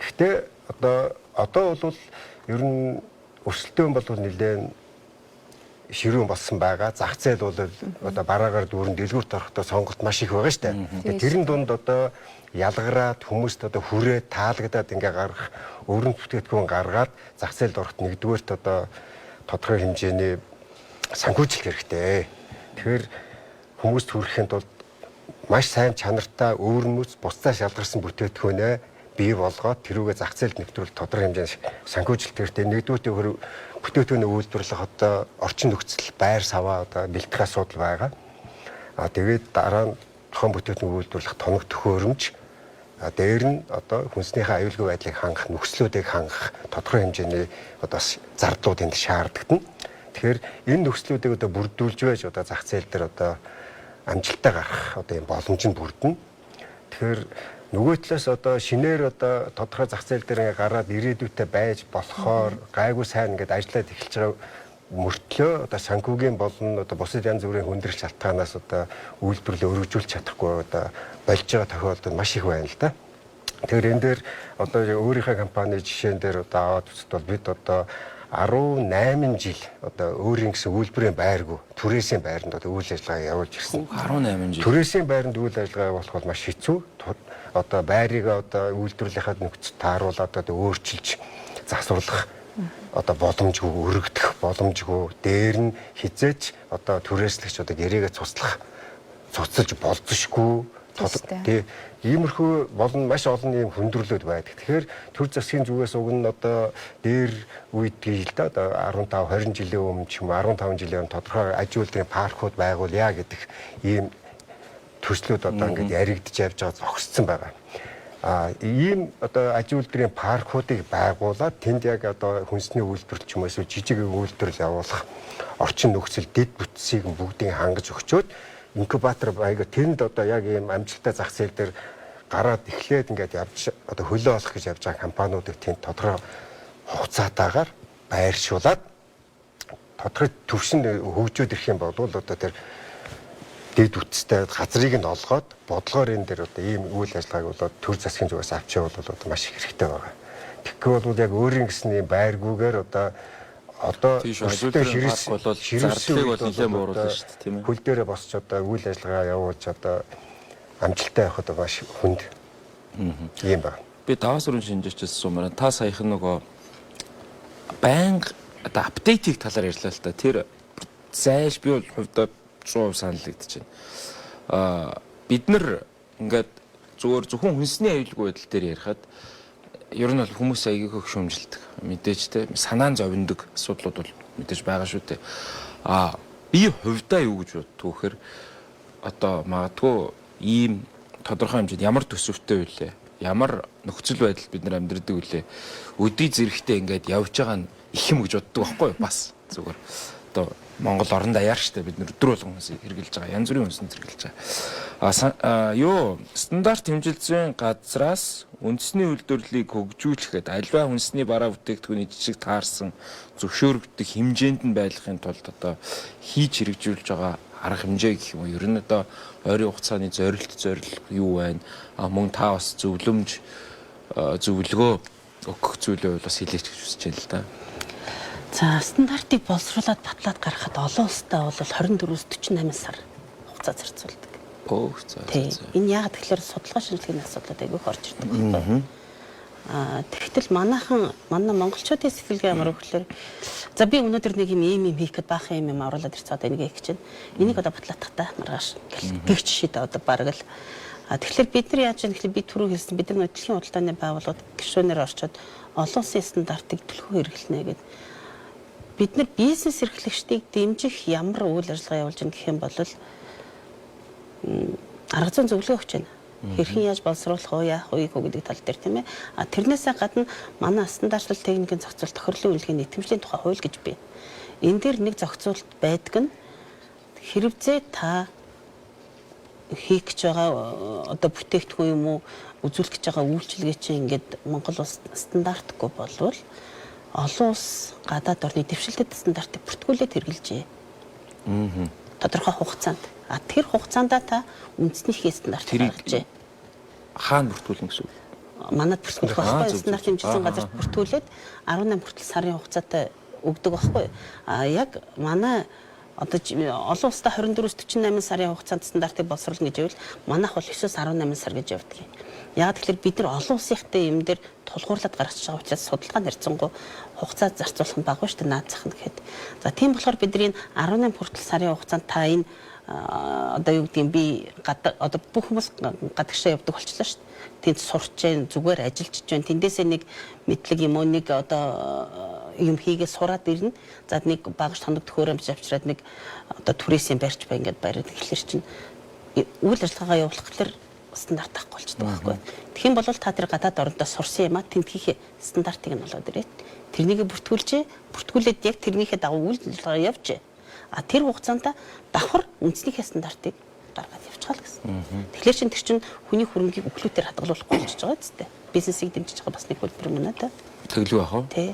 Гэхдээ одоо бол ер нь өрсөлдөөн бол нэлээд ширүүн болсон байгаа. Зах зээл бол одоо бараагаар дүүрэн дэлгүүрт орохдоо сонголт маш их байгаа шүү дээ. Тэгээ тэрэн дунд одоо ялгараад хүмүүст одоо хүрээд таалагдаад ингээ гаргах өвөрмөц бүтээгдэхүүн гаргаад зах зээлд ороход нэгдүгээрт одоо тодорхой хэмжээний санхүүжилт хэрэгтэй. Тэгэхээр хүмүүст хүрэхийн тулд маш сайн чанартай өвөрмөц бусдаас ялгарсан бүтээгдэхүүнээ бий болгоод тэрүүгээ зах зээлд нэвтрүүл тодорхой хэмжээний санхүүжилт хэрэгтэй. Нэгдүгээр бүтээгдэхүүний үйлдвэрлэх одоо орчин нөхцөл, байр саваа одоо бэлтгэх асуудал байгаа. Тэгээд дараа нь тухайн бүтээгдэхүүн үйлдвэрлэх тоног төхөөрөмж, дээр нь одоо хүнснийхээ аюулгүй байдлыг хангах нөхцлүүдийг хангах тодорхой хэмжээний одоо зардлууд энд шаардлагатна. Тэгэхээр энэ нөхцлүүдийг одоо бүрдүүлж байж одоо зах зээл дээр одоо амжилттай гарах одоо юм боломж нь бүрдэнэ. Тэгэхээр нөгөө талаас одоо шинээр одоо тодорхой зах зээл дээр ингээ гараад ирээдүйтэй байж болохоор гайгүй сайн ингээд ажиллаад эхэлж байгаа мөртлөө одоо санхүүгийн болон одоо бусад янз бүрийн хүндрэл шалтгаанаас одоо үйлдвэрлэлээ өргөжүүлж чадахгүй одоо болж байгаа тохиолдол маш их байна л да. Тэгэхээр энэ дээр одоо өөрийнхөө компани жишээн дээр одоо аваад үзэхэд бол бид одоо 18 жил одоо өөрийн гэсэн үйлдвэрийн байргүй түрээсийн байранд одоо үйл ажиллагаа явуулж ирсэн. 18 жил. Түрээсийн байранд үйл ажиллагаа явуулах бол маш хэцүү. Одоо байрыг одоо үйлдвэрлэхэд нөхцөл тааруулаад одоо өөрчилж засварлах одоо боломжгүй, өргөдөх боломжгүй. Дээр нь хизээч одоо түрээслэгч одоо гэрээгээ цуцлах цуцалж болзошгүй. Тий, иймэрхүү болон маш олон ийм хүндрэлүүд байдаг. Тэгэхээр төр засгийн зүгээс уг нь одоо дээр үед гэж л да одоо 15 20 жилийн өмнө ч юм уу 15 жилийн өмнө тодорхой аж үйлдвэрийн паркууд байгуулъя гэдэг ийм төслүүд одоо ингээд яригдж явж байгаа, зогссон байгаа. Ийм одоо аж үйлдвэрийн паркуудыг байгуулад тэнд яг одоо хүнсний үйлдвэрлэл ч юм уу эсвэл жижиг үйлдвэрлэл явуулах орчин нөхцөл дэд бүтцийг бүгдийг хангаж өгчөөд инкубатор байга тэнд одоо яг ийм амжилттай зах зээл дээр гараад эхлээд ингээд явж одоо хөлөө олох гэж явж байгаа компаниудыг тэнд тодорхой хугацаатаагаар байршуулад тодорхой түвшинд хөгжөөд ирэх юм бол одоо тэр дэд бүтцтэй газрыг нь олгоод бодлогоор энэ дээр одоо ийм үйл ажиллагааг болоод төр засгийн зүгээс авч явуул бол одоо маш их хэрэгтэй байгаа. Тэгэхгүй бол яг өөрийн гэсэн ийм байргүйгээр одоо тийм шүү, аж үйлдвэрийн парк бол зардлыг бол нэлээд бууруулна шүү дээ, тийм ээ. Хөл дээрээ босч одоо үйл ажиллагаа явуулж одоо амжилттай явахад маш хүнд юм байна. Би даваас өрн шинжээчээс асуумаар та саяхан нөгөө байнга одоо апдейтийг талаар ярьлаа л та. Тэр зайлш би бол хувьдаа 100% санал нэгдэж байна. Бид нар ингээд зүгээр зөвхөн хүнсний аюулгүй байдал дээр ярихад ер нь бол хүмүүс аягүй их шүүмжилдэг. Мэдээж те санаа нь зовндог асуудлууд бол мэдээж байгаа шүү дээ. Би хувьдаа юу гэж боддог вэхээр одоо магадгүй ийм тодорхой хэмжээнд ямар төсөвтэй вүлээ, ямар нөхцөл байдалд бид нар амьдрдаг вүлээ, өдий зэрэгтэй ингээд явж байгаа нь их юм гэж боддог байхгүй юу? Бас зүгээр. Одоо Монгол орон даяар штэ бид нар өдөр болгон хүнс хэрглэж байгаа. Янз бүрийн хүнсэнд хэрглэж байгаа. А юу стандарт хэмжилтийн газраас үндэсний үйлдвэрлэлийг хөгжүүлэхэд альва хүнсний бараа бүтээгдэхүүний жижиг таарсан зөвшөөрөгдөх хэмжээнд нь байлгахын тулд одоо хийж хэрэгжүүлж байгаа арга хэмжээ гэх юм уу? Ер нь одоо ойрын хугацааны зорилт зорилго юу байна? А мөн та бас зөвлөмж, зөвлөгөө өгөх зүйлээ бол бас хэлээч гэж хүсэж байна л да. За, стандартыг боловсруулад батлаад гаргахад олон улстай бол 24-өөс 48 сар хугацаа зарцуулдаг. Өөх, за. Тий. Энэ яагаад тэгэхээр судалгаа шинжилгээний асуудлууд айгүй их орж ирдэг байхгүй. Тэгтэл манайхан, манай монголчуудын сэтгэлгээ ямар вэ гэхээр, за, би өнөөдөр нэг юм ийм юм хийх гээд баахан юм юм оруулаад ирсэн, одоо энийг хийх гэж байна. Энийг одоо батлаатахтай маргааш гэх жишээ одоо бараг л. Тэгэхээр бид нар яаж вэ гэхээр, би түрүү хэлсэн, бид нар дэлхийн худалдааны байгууллагад гишүүнээр орчоод олон улсын стандартыг түлхүү хэрэглэнэ гэдэг. Бид нар бизнес эрхлэгчдийг дэмжих ямар үйл ажиллагаа явуулж байгаа гэх юм бол арга зүйн зөвлөгөө өгч байна. Хэрхэн яаж боловсруулах уу, яах вэ гэдэг тал дээр, тийм ээ. А тэрнээсээ гадна манай стандартлал техникийн зохицуулалт, тохирлын үнэлгээний итгэмжлийн тухай хууль гэж бий. Энэ дээр нэг зохицуулалт байдаг нь хэрвээ та хийх гэж байгаа одоо бүтээгдэхүүн юм уу, үзүүлэх гэж байгаа үйлчилгээ чинь ингээд Монгол улс стандартгүй болвол олон улс, гадаад орны дэвшилтэт стандартыг бүртгүүлээд хэрэглэжээ. Тодорхой хугацаанд. А тэр хугацаанд та үндэснийхээ стандарт гаргажээ. Хаана бүртгүүлнэ гэсэн үг? Манад бүртгүүлэх байхгүй, стандарт хэмжүүлсэн газарт бүртгүүлээд 18 хүртэл сарын хугацаатай өгдөг байхгүй. А яг манай одоо олон улстай 24-өөс 48 сарын хугацаанд стандартыг боловсруулна гэж ивэл манайх бол 9-өөс 18 сар гэж явдаг юм. Яг тэгэхээр бид нар олон улсынхтай юм дээр тулгуурлаад гаргаж байгаа учраас судалгаа нэрцэнгуй хугацаа зарцуулах нь баггүй шүү дээ, наад зах нь гэхэд. За, тийм болохоор бидний 18 хүртэл сарын хугацаанд та энэ одоо юу гэдгийг би одоо бүх хүмүүс гадагшаа явдаг болчихлоо шүү дээ. Тэнд сурч जैन, зүгээр ажиллаж जैन, тэндээсээ нэг мэдлэг юм уу, нэг одоо юм хийгээ сураад ирнэ. За, нэг багш тоног төхөөрөмж авчираад, нэг одоо түрээсийн барьж бай, ингээд бариад тэгэхээр чинь үйл ажиллагаагаа явуулах гэхэлэр стандарт авахгүй болчихдог байхгүй. Тэгэх юм бол та тэр гадаад орондоо сурсан юм а тентгийнхээ стандартыг нь болоод ирээд тэрнийг бүртгүүлжээ. Бүртгүүлээд яг тэрнийхээ дагуу үйл ажиллагаа явжээ. А тэр хугацаанд давхар үндэснийхээ стандартыг гаргаад явчихаа л гэсэн. Тэгэхээр чин тэр чин хүний хөрөнгийг өглөөтөр хадгалуулахгүй болчихж байгаа зү. Бизнесийг дэмжиж байгаа бас нэг хөтөлбөр юм аа та. Тэглүү ах уу? Тий.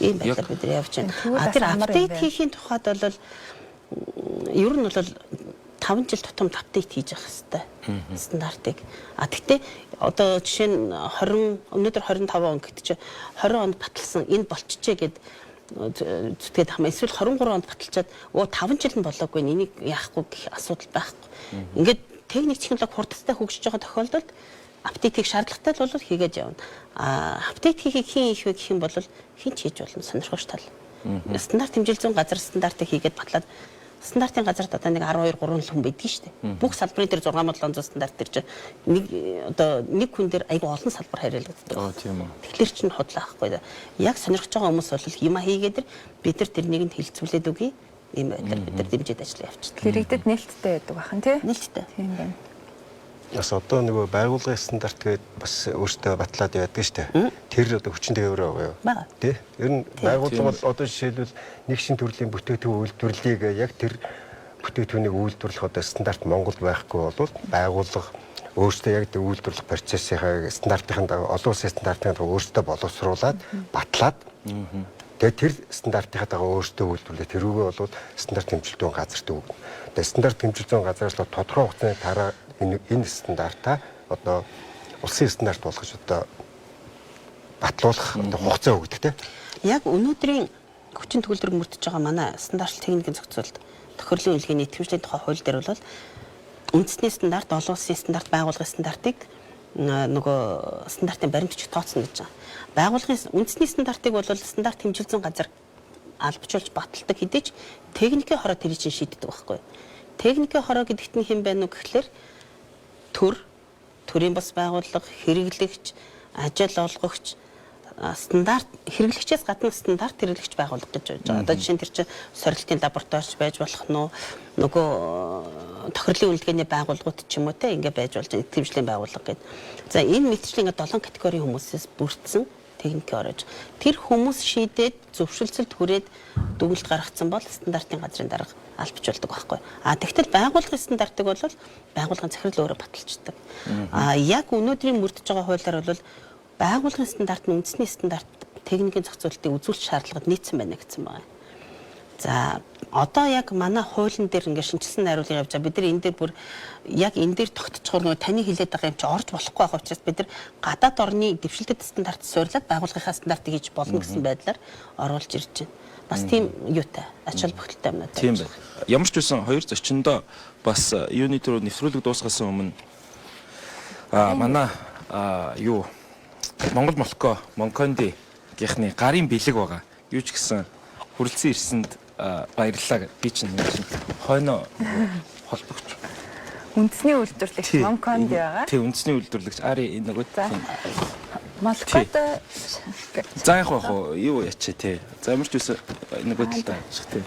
Ийм байдлаар бид нар явж байна. А тэр update хийхийн тухайд бол ер нь бол 5 жил тутамд update хийж явах хэрэгтэй стандартыг. А тэгтээ одоо жишээ нь 20, өнөөдөр 25 он гэдэг чинь 20 онд баталсан энэ болчихжээ гэд зүтгээд хамаа, эсвэл 23 онд баталчаад өө 5 жил нь болоогүй, энийг яахгүй гэх асуудал байхгүй. Ингээд техник технологи хурдтай хөгжиж байгаа тохиолдолд update хийх шаардлагатай л бол хийгээд явна. А update хийхийг хэн хийх вэ гэх юм бол хэн ч хийж болно, сонирхогч тал. Стандарт хэмжилзүүн газар стандартыг хийгээд батлаад, стандартын газарт одоо нэг 12 3 л хүн байдгийг шүү дээ. Бүх салбарын дээр 6700 стандарт дээр чинь нэг одоо нэг хүн дээр айгүй олон салбар хариулагддаг. Аа, тийм үү. Тэгэхээр чинь худлаа ахгүй. Яг сонирхож байгаа хүмүүс бол юма хийгээд бид нар тэрнийг нь хилцүүлээд өгье. Ийм байдлаар бид нар дэмжиж ажиллаа явчихдаг. Иргэдэд нээлттэй байдаг бахан, тий? Нээлттэй. Тийм байна. Бас одоо нөгөө байгууллагын стандарт гээд бас өөртөө батлаад байдаг шүү дээ. Тэр одоо хүчин тээврээ байгаа юу? Байгаа. Тий. Ер нь байгууллага бол одоо жишээлбэл нэг шин төрлийн бүтээгдэхүүн үйлдвэрлэлийг яг тэр бүтээгдэхүүнийг үйлдвэрлэх одоо стандарт Монголд байхгүй бол байгууллага өөртөө яг тэр үйлдвэрлэх процессынхаа стандартын дагуу, олон улсын стандартын дагуу өөртөө боловсруулад батлаад, тэгээд тэр стандартынхаа дагуу өөртөө үйлдвэрлээ. Тэрүүгээ бол стандарт хэмжилтүүн газарт өгнө. Тэгээд стандарт хэмжилтүүн газараас л тодорхой хугацааны дараа энэ стандартаа одоо улсын стандарт болгож одоо батлуулах одоо хугацаа өгдөг, тийм. Яг өнөөдрийн хүчин төгөлдрөг мөрдөж байгаа манай стандарт техникийн зохицуулалт, тохирлын үнэлгээний итгэмжлийн тухай хууль дээр бол үндэсний стандарт, олон улсын стандарт, байгууллагын стандартыг нөгөө стандартын баримт бичиг тооцно гэж байгаа. Байгууллагын үндэсний стандартыг бол стандарт хэмжилзэн газар албажуулж баталдаг хэдий ч техникийн хороо тэрийг чинь шийддэг байхгүй. Техникийн хороо гэдэгт нь хэн байна вэ гэхлээр төр, төрийн бас байгууллага, хэрэглэгч, ажил олгогч, стандарт хэрэглэгчээс гадна стандарт хэрэглэгч байгууллага гэж байж байгаа. Одоо жишээ нь тэр чинь сорилтын лабораторич байж болох нь, нөгөө тохирлын үнэлгээний байгууллагууд ч юм уу, те, ингээ байж болж итгэмжлийн байгууллага гэдэг. За, энэ мэтчлийн ингээ 7 категорийн хүмүүсээс бүрдсэн Техникийн орож. Тэр хүмүүс шийдээд зөвшөлдсөлд хүрээд дүгнэлт гаргацсан бол стандартын газрын дарга аль бич болдог байхгүй. А тэгтэл байгууллагын стандартыг бол байгууллагын захирал өөрөө баталчихдаг. А яг өнөөдрийн мөрдөж байгаа хуулиар бол байгууллагын стандарт нь үндэсний стандарт техникийн зохицуултыг үзүүлэх шаардлагад нийцсэн байна гэсэн байна. За одоо яг манай хуулийн дээр ингээд шинжилсэн найруулга явж байгаа. Бид нар энэ дээр бүр яг энэ дээр тогтцохоор нөгөө таны хэлээд байгаа юм чи орж болохгүй байх учраас бид нар гадаад орны дэвшилтэт стандарт суйрлаад байгууллагынхаа стандартыг хийж болно гэсэн байдлаар оруулж ирж байна. Бас тийм юутай ач холбогдолтой юм надад. Тийм байна. Ямар ч үсэн хоёр зочиндоо бас юуны түрүү нэвтрүүлэг дуусгаас өмнө манай юу Монгол Молко Монконди гийнхний гарын бэлэг байгаа. Юу ч гэсэн хүрэлцэн ирсэнд баярлалаа. Би чинь нэг чинь хойноо холбогч. Үндэсний үйлдвэрлэгч Монконди байгаа. Тий, үндэсний үйлдвэрлэгч Ари нөгөө тийм. Молкод За яг яг юу ячээ тий. За ямар ч үсэн нөгөө талдаа шиг тий.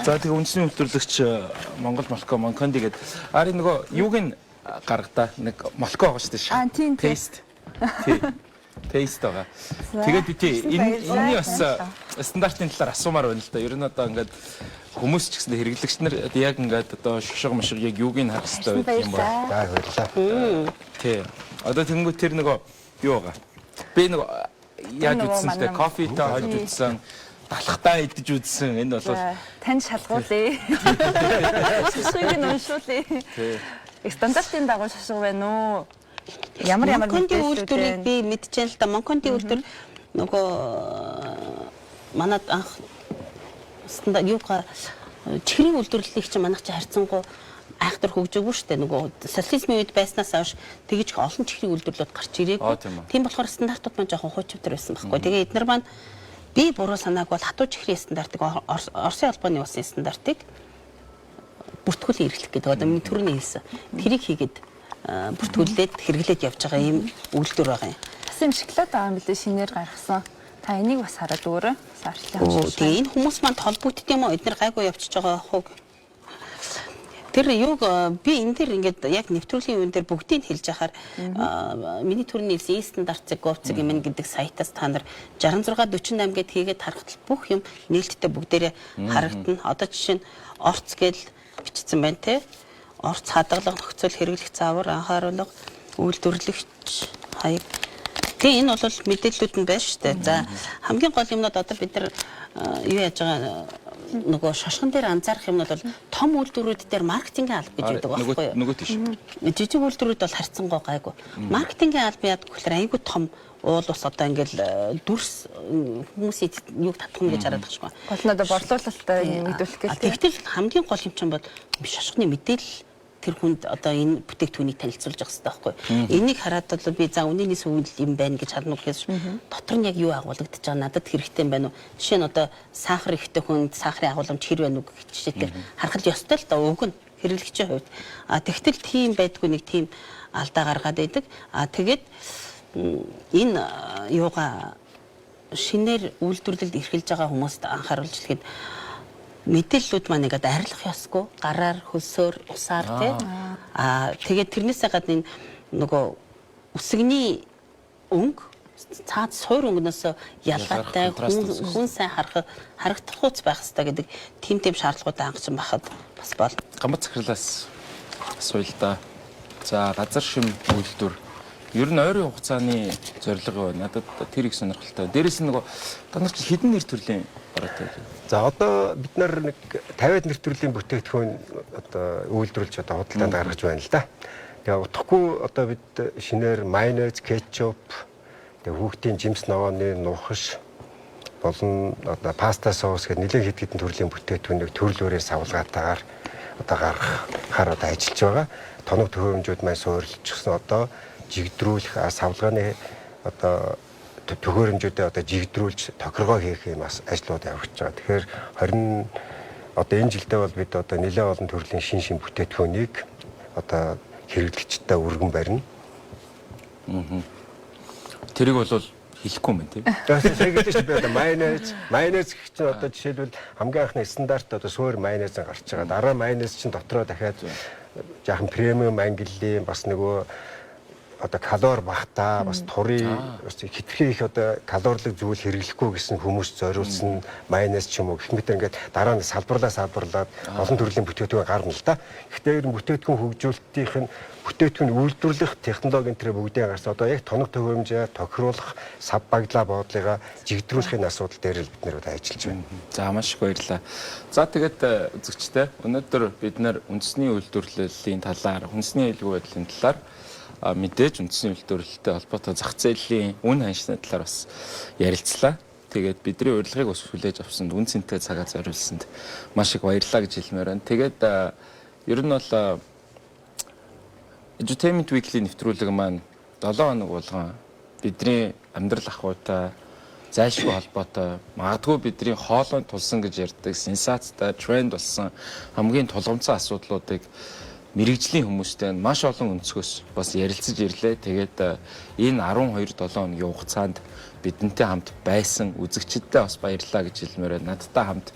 За тэгээ үндэсний үйлдвэрлэгч Монгол Молко Монконди гэдэг Ари нөгөө юуг нь гаргадаа нэг молко байгаа шүү дээ. Аа тийм тий. Тест. Тий. Тест байгаа. Тэгээд тий энэний бас стандартын талаар асуумаар байна л да. Ер нь одоо ингээд хүмүүс ч гэсэн хэрэглэгч нар яг ингээд одоо шошго мошго яг юуг нь харах хэрэгтэй байдаг юм байна. За баярлалаа. Тий. Одоо тэнгуү тэр нөгөө юу байгаа. Би нөгөө яаж үзсэн л дээ кофетэй хольж үзсэн, талхтаа идэж үзсэн. Энэ бол тань шалгуулъя. Шошгыг нь уншуулъя. Тий. Стандартын дагуу шошго байна уу? Ямар ямар Монконди үйлдвэрийг би мэдчихээн л да. Монконди үйлдвэр нөгөө манад анх стандарт юугаа чихрийн үйлдвэрлэлийг чинь манайх чи харьцангуй айхтар хөгжөөгүй шүү дээ. Нөгөө социализмын үед байснаас хойш тэгж олон чихрийн үйлдвэрлэлүүд гарч ирээгүй. Тийм болохоор стандартууд маань жоохон хуучвтар байсан байхгүй. Тэгээ эднэр маань би буруу санааг бол хатуу чихрийн стандартыг Оросын холбооны улсын стандартыг бүртгүүлэн эрхлэх гэдэг. Одоо миний түрүүний хэлсэн. Тэрийг хийгээд бүртгүүлээд хэрэглээд явж байгаа ийм үйлдвэр байгаа юм. Бас юм шоколад байгаа юм билээ шинээр гаргасан. Та энийг бас хараад өгөөрэй. Саарчлаа. Тэгээ энэ хүмүүс маань холбогдд юм уу? Эднэр гайгүй явчихж байгаа хөөг. Тэр юуг би энэ дэр ингээд яг нэвтрүүлгийн юун дээр бүгдийг хэлж яхаар миний түрүүний хэлсэн e-стандарт.gov.cg юм гэдэг сайтаас та нар 6648 гэд хийгээд харахад бүх юм нээлттэй бүгдээрээ харагдана. Одоо жишээ нь орц гэж бичсэн байна те. Орц хадгалах нөхцөл хэрэглэх заавар анхааруулга үйлдвэрлэгч хаяг. Тэгээ энэ бол мэдээллүүд нь байна шүү дээ. За хамгийн гол юмнууд одоо бид нар юу яаж байгаа нөгөө шошгон дээр анзаарах юмнууд бол том үйлдвэрүүд дээр маркетингийн алба гэж байдаг байхгүй юу? Нөгөө тийш. Жижиг үйлдвэрүүд бол харьцангуй гайгүй. Маркетингийн алба яадаг гэхээр айгүй том уул ус одоо ингээл дүрс хүмүүсийн юг татах нь гэж хараад байгаа шгүй. Гол нь одоо борлуулалтаа нэмэгдүүлэх гэх. Тэгтэл хамгийн гол юм чинь бол шошгоны мэдээлэл тэр хүнд одоо энэ бүтээгдэхүүнийг танилцуулж явах хэрэгтэй байхгүй. Энийг хараад бол би за үнэнээс өвөл юм байна гэж харна гэхээс дотор нь яг юу агуулгадж байгаа надад хэрэгтэй юм байна уу? Жишээ нь одоо сахар ихтэй хүнд сахарын агууламж хэр байна уу гэх жишээтэй харах л ёстой л да уг нь хэрэглэгчийн хувьд. А тэгтэл тийм байдгүй нэг тийм алдаа гаргаад байдаг. А тэгээд энэ юугаа шинээр үйлдвэрлэлд эрхэлж байгаа хүмүүст анхааруулж хэлэхэд мэдээллүүд маань ингээд арилах ёсгүй гараар хөлсөөр усаар тий. Аа тэгээд тэрнээсээ гадна энэ нөгөө үсгний өнгө цаад суур өнгөнөөс ялгаатай хүн сайн харах харагдахуйц байх хэрэгтэй гэдэг тийм шаардлагуудаа хангасан байхад бас бол. Гамбат захирлаас асууя л да. За газар шим үйлдвэр ер нь ойрын хугацааны зорилго юу? Надад тэр их сонирхолтой. Дээрээс нь нөгөө та нар чи хэдэн нэр төрлийн бараатай вэ? За одоо бид нар нэг 50 нэр төрлийн бүтээгдэхүүн одоо үйлдвэрлэж одоо худалдаанд гаргаж байна л да. Тэгээ утгагүй одоо бид шинээр майонез, кетчуп, тэгээ хүүхдийн жимс ногооны нухаш болон одоо паста соус гэх нэлээд хэд хэдэн төрлийн бүтээгдэхүүнийг төрөл бүрийн савлгаатайгаар одоо гаргахаар одоо ажиллаж байгаа. Тоног төхөөрөмжүүд маань суурилчихсан одоо жигдрүүлэх савлгааны одоо төхөөрөмжүүдээ одоо жигдрүүлж тохиргоо хийх юм бас ажлууд явагдаж байгаа. Тэгэхээр 20 одоо энэ жилдээ бол бид одоо нэлээд олон төрлийн шин бүтээгдэхүүнийг одоо хэрэглэгчдэд өргөн барина. Тэрийг бол хэлэхгүй юм байна тийм. Тэгээд шүү би одоо майонез гэх чинь одоо жишээлбэл хамгийн анхны стандарт одоо суур майонез гарч байгаа. Дараа майонез чинь дотроо дахиад жаахан премиум ангиллын бас нөгөө одоо калори багтаа, бас турын бас хэтэрхий их одоо калорилог зүйл хэрэглэхгүй гэсэн хүмүүс зориулсан майонез ч юм уу гэх мэт ингээд дараа нь салбарлаад олон төрлийн бүтээгдэхүүн гарна л да. Гэхдээ ер нь бүтээгдэхүүн хөгжүүлэлтийнх нь бүтээгдэхүүн үйлдвэрлэх технологи энэ төр бүгдээ гарсан. Одоо яг тоног төхөөрөмжөө тохируулах, сав баглаа бодлогоо жигдрүүлэхийн асуудал дээр л бид нэр ажиллаж байна. За, маш их баярлалаа. За, тэгээд үзэгчдээ, өнөөдөр бид нэр үндэсний үйлдвэрлэлийн талаар, үндэсний аюулгүй байдлын талаар, мэдээж үндэсний үйлдвэрлэлтэй холбоотой зах зээлийн үн ханшны талаар бас ярилцлаа. Тэгээд бидний урилгыг бас хүлээж авсанд, үн цэнтэй цагаа зориулсанд маш их баярлалаа гэж хэлмээр байна. Тэгээд ер нь бол Edutainment Weekly нэвтрүүлэг маань 7 хоног болгон бидний амьдрал ахуйтай зайлшгүй холбоотой, магадгүй бидний хоолойнд тулсан гэж ярьдаг сенсацтай, тренд болсон хамгийн тулгамдсан асуудлуудыг мэргэжлийн хүмүүстэй маш олон өнцгөөс бас ярилцаж ирлээ. Тэгээд энэ 12 7 хоногийн хугацаанд бидэнтэй хамт байсан үзэгчдэдээ бас баярлалаа гэж хэлмээр байна. Надтай хамт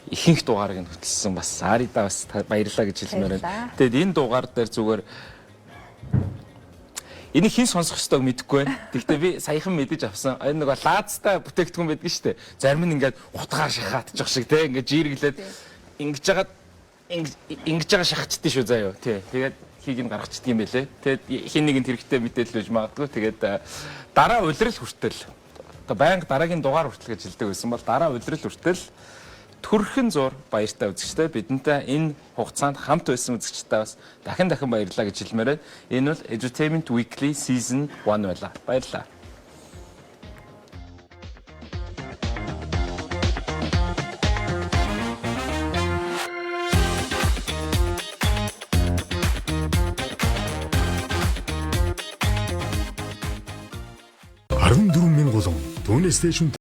ихэнх дугаарыг нь хөтлсөн бас Сарида бас баярлалаа гэж хэлмээр байна. Тэгээд энэ дугаар дээр зүгээр энийг хэн сонсох ёстойг мэдэхгүй байна. Гэхдээ би саяхан мэдэж авсан. Энэ нөгөө лаазтай бүтээгдэхүүн байдаг шүү дээ. Зарим нь ингээд хутгаар шахаатчих шиг те ингээд жиргэлээд ингэж жагаад ингэж байгаа шахацдээ шүү заяо. Тий. Тэгээд хийг нь гаргацдаг юм байлээ. Тэгээд хин нэгэнт хэрэгтэй мэдээлэл байж магадгүй. Тэгээд дараа улирал хүртэл, одоо байнга дараагийн дугаар хүртэл гэж хэлдэг байсан бол дараа улирал хүртэл төрхөн зур баяртай үзэгчтэй, бидэнтэй энэ хугацаанд хамт байсан үзэгчтэй бас дахин дахин баярлалаа гэж хэлмээр байна. Энэ бол Edutainment Weekly Season 1 байлаа. Баярлалаа. 14 мянга болон түүнээс дээш.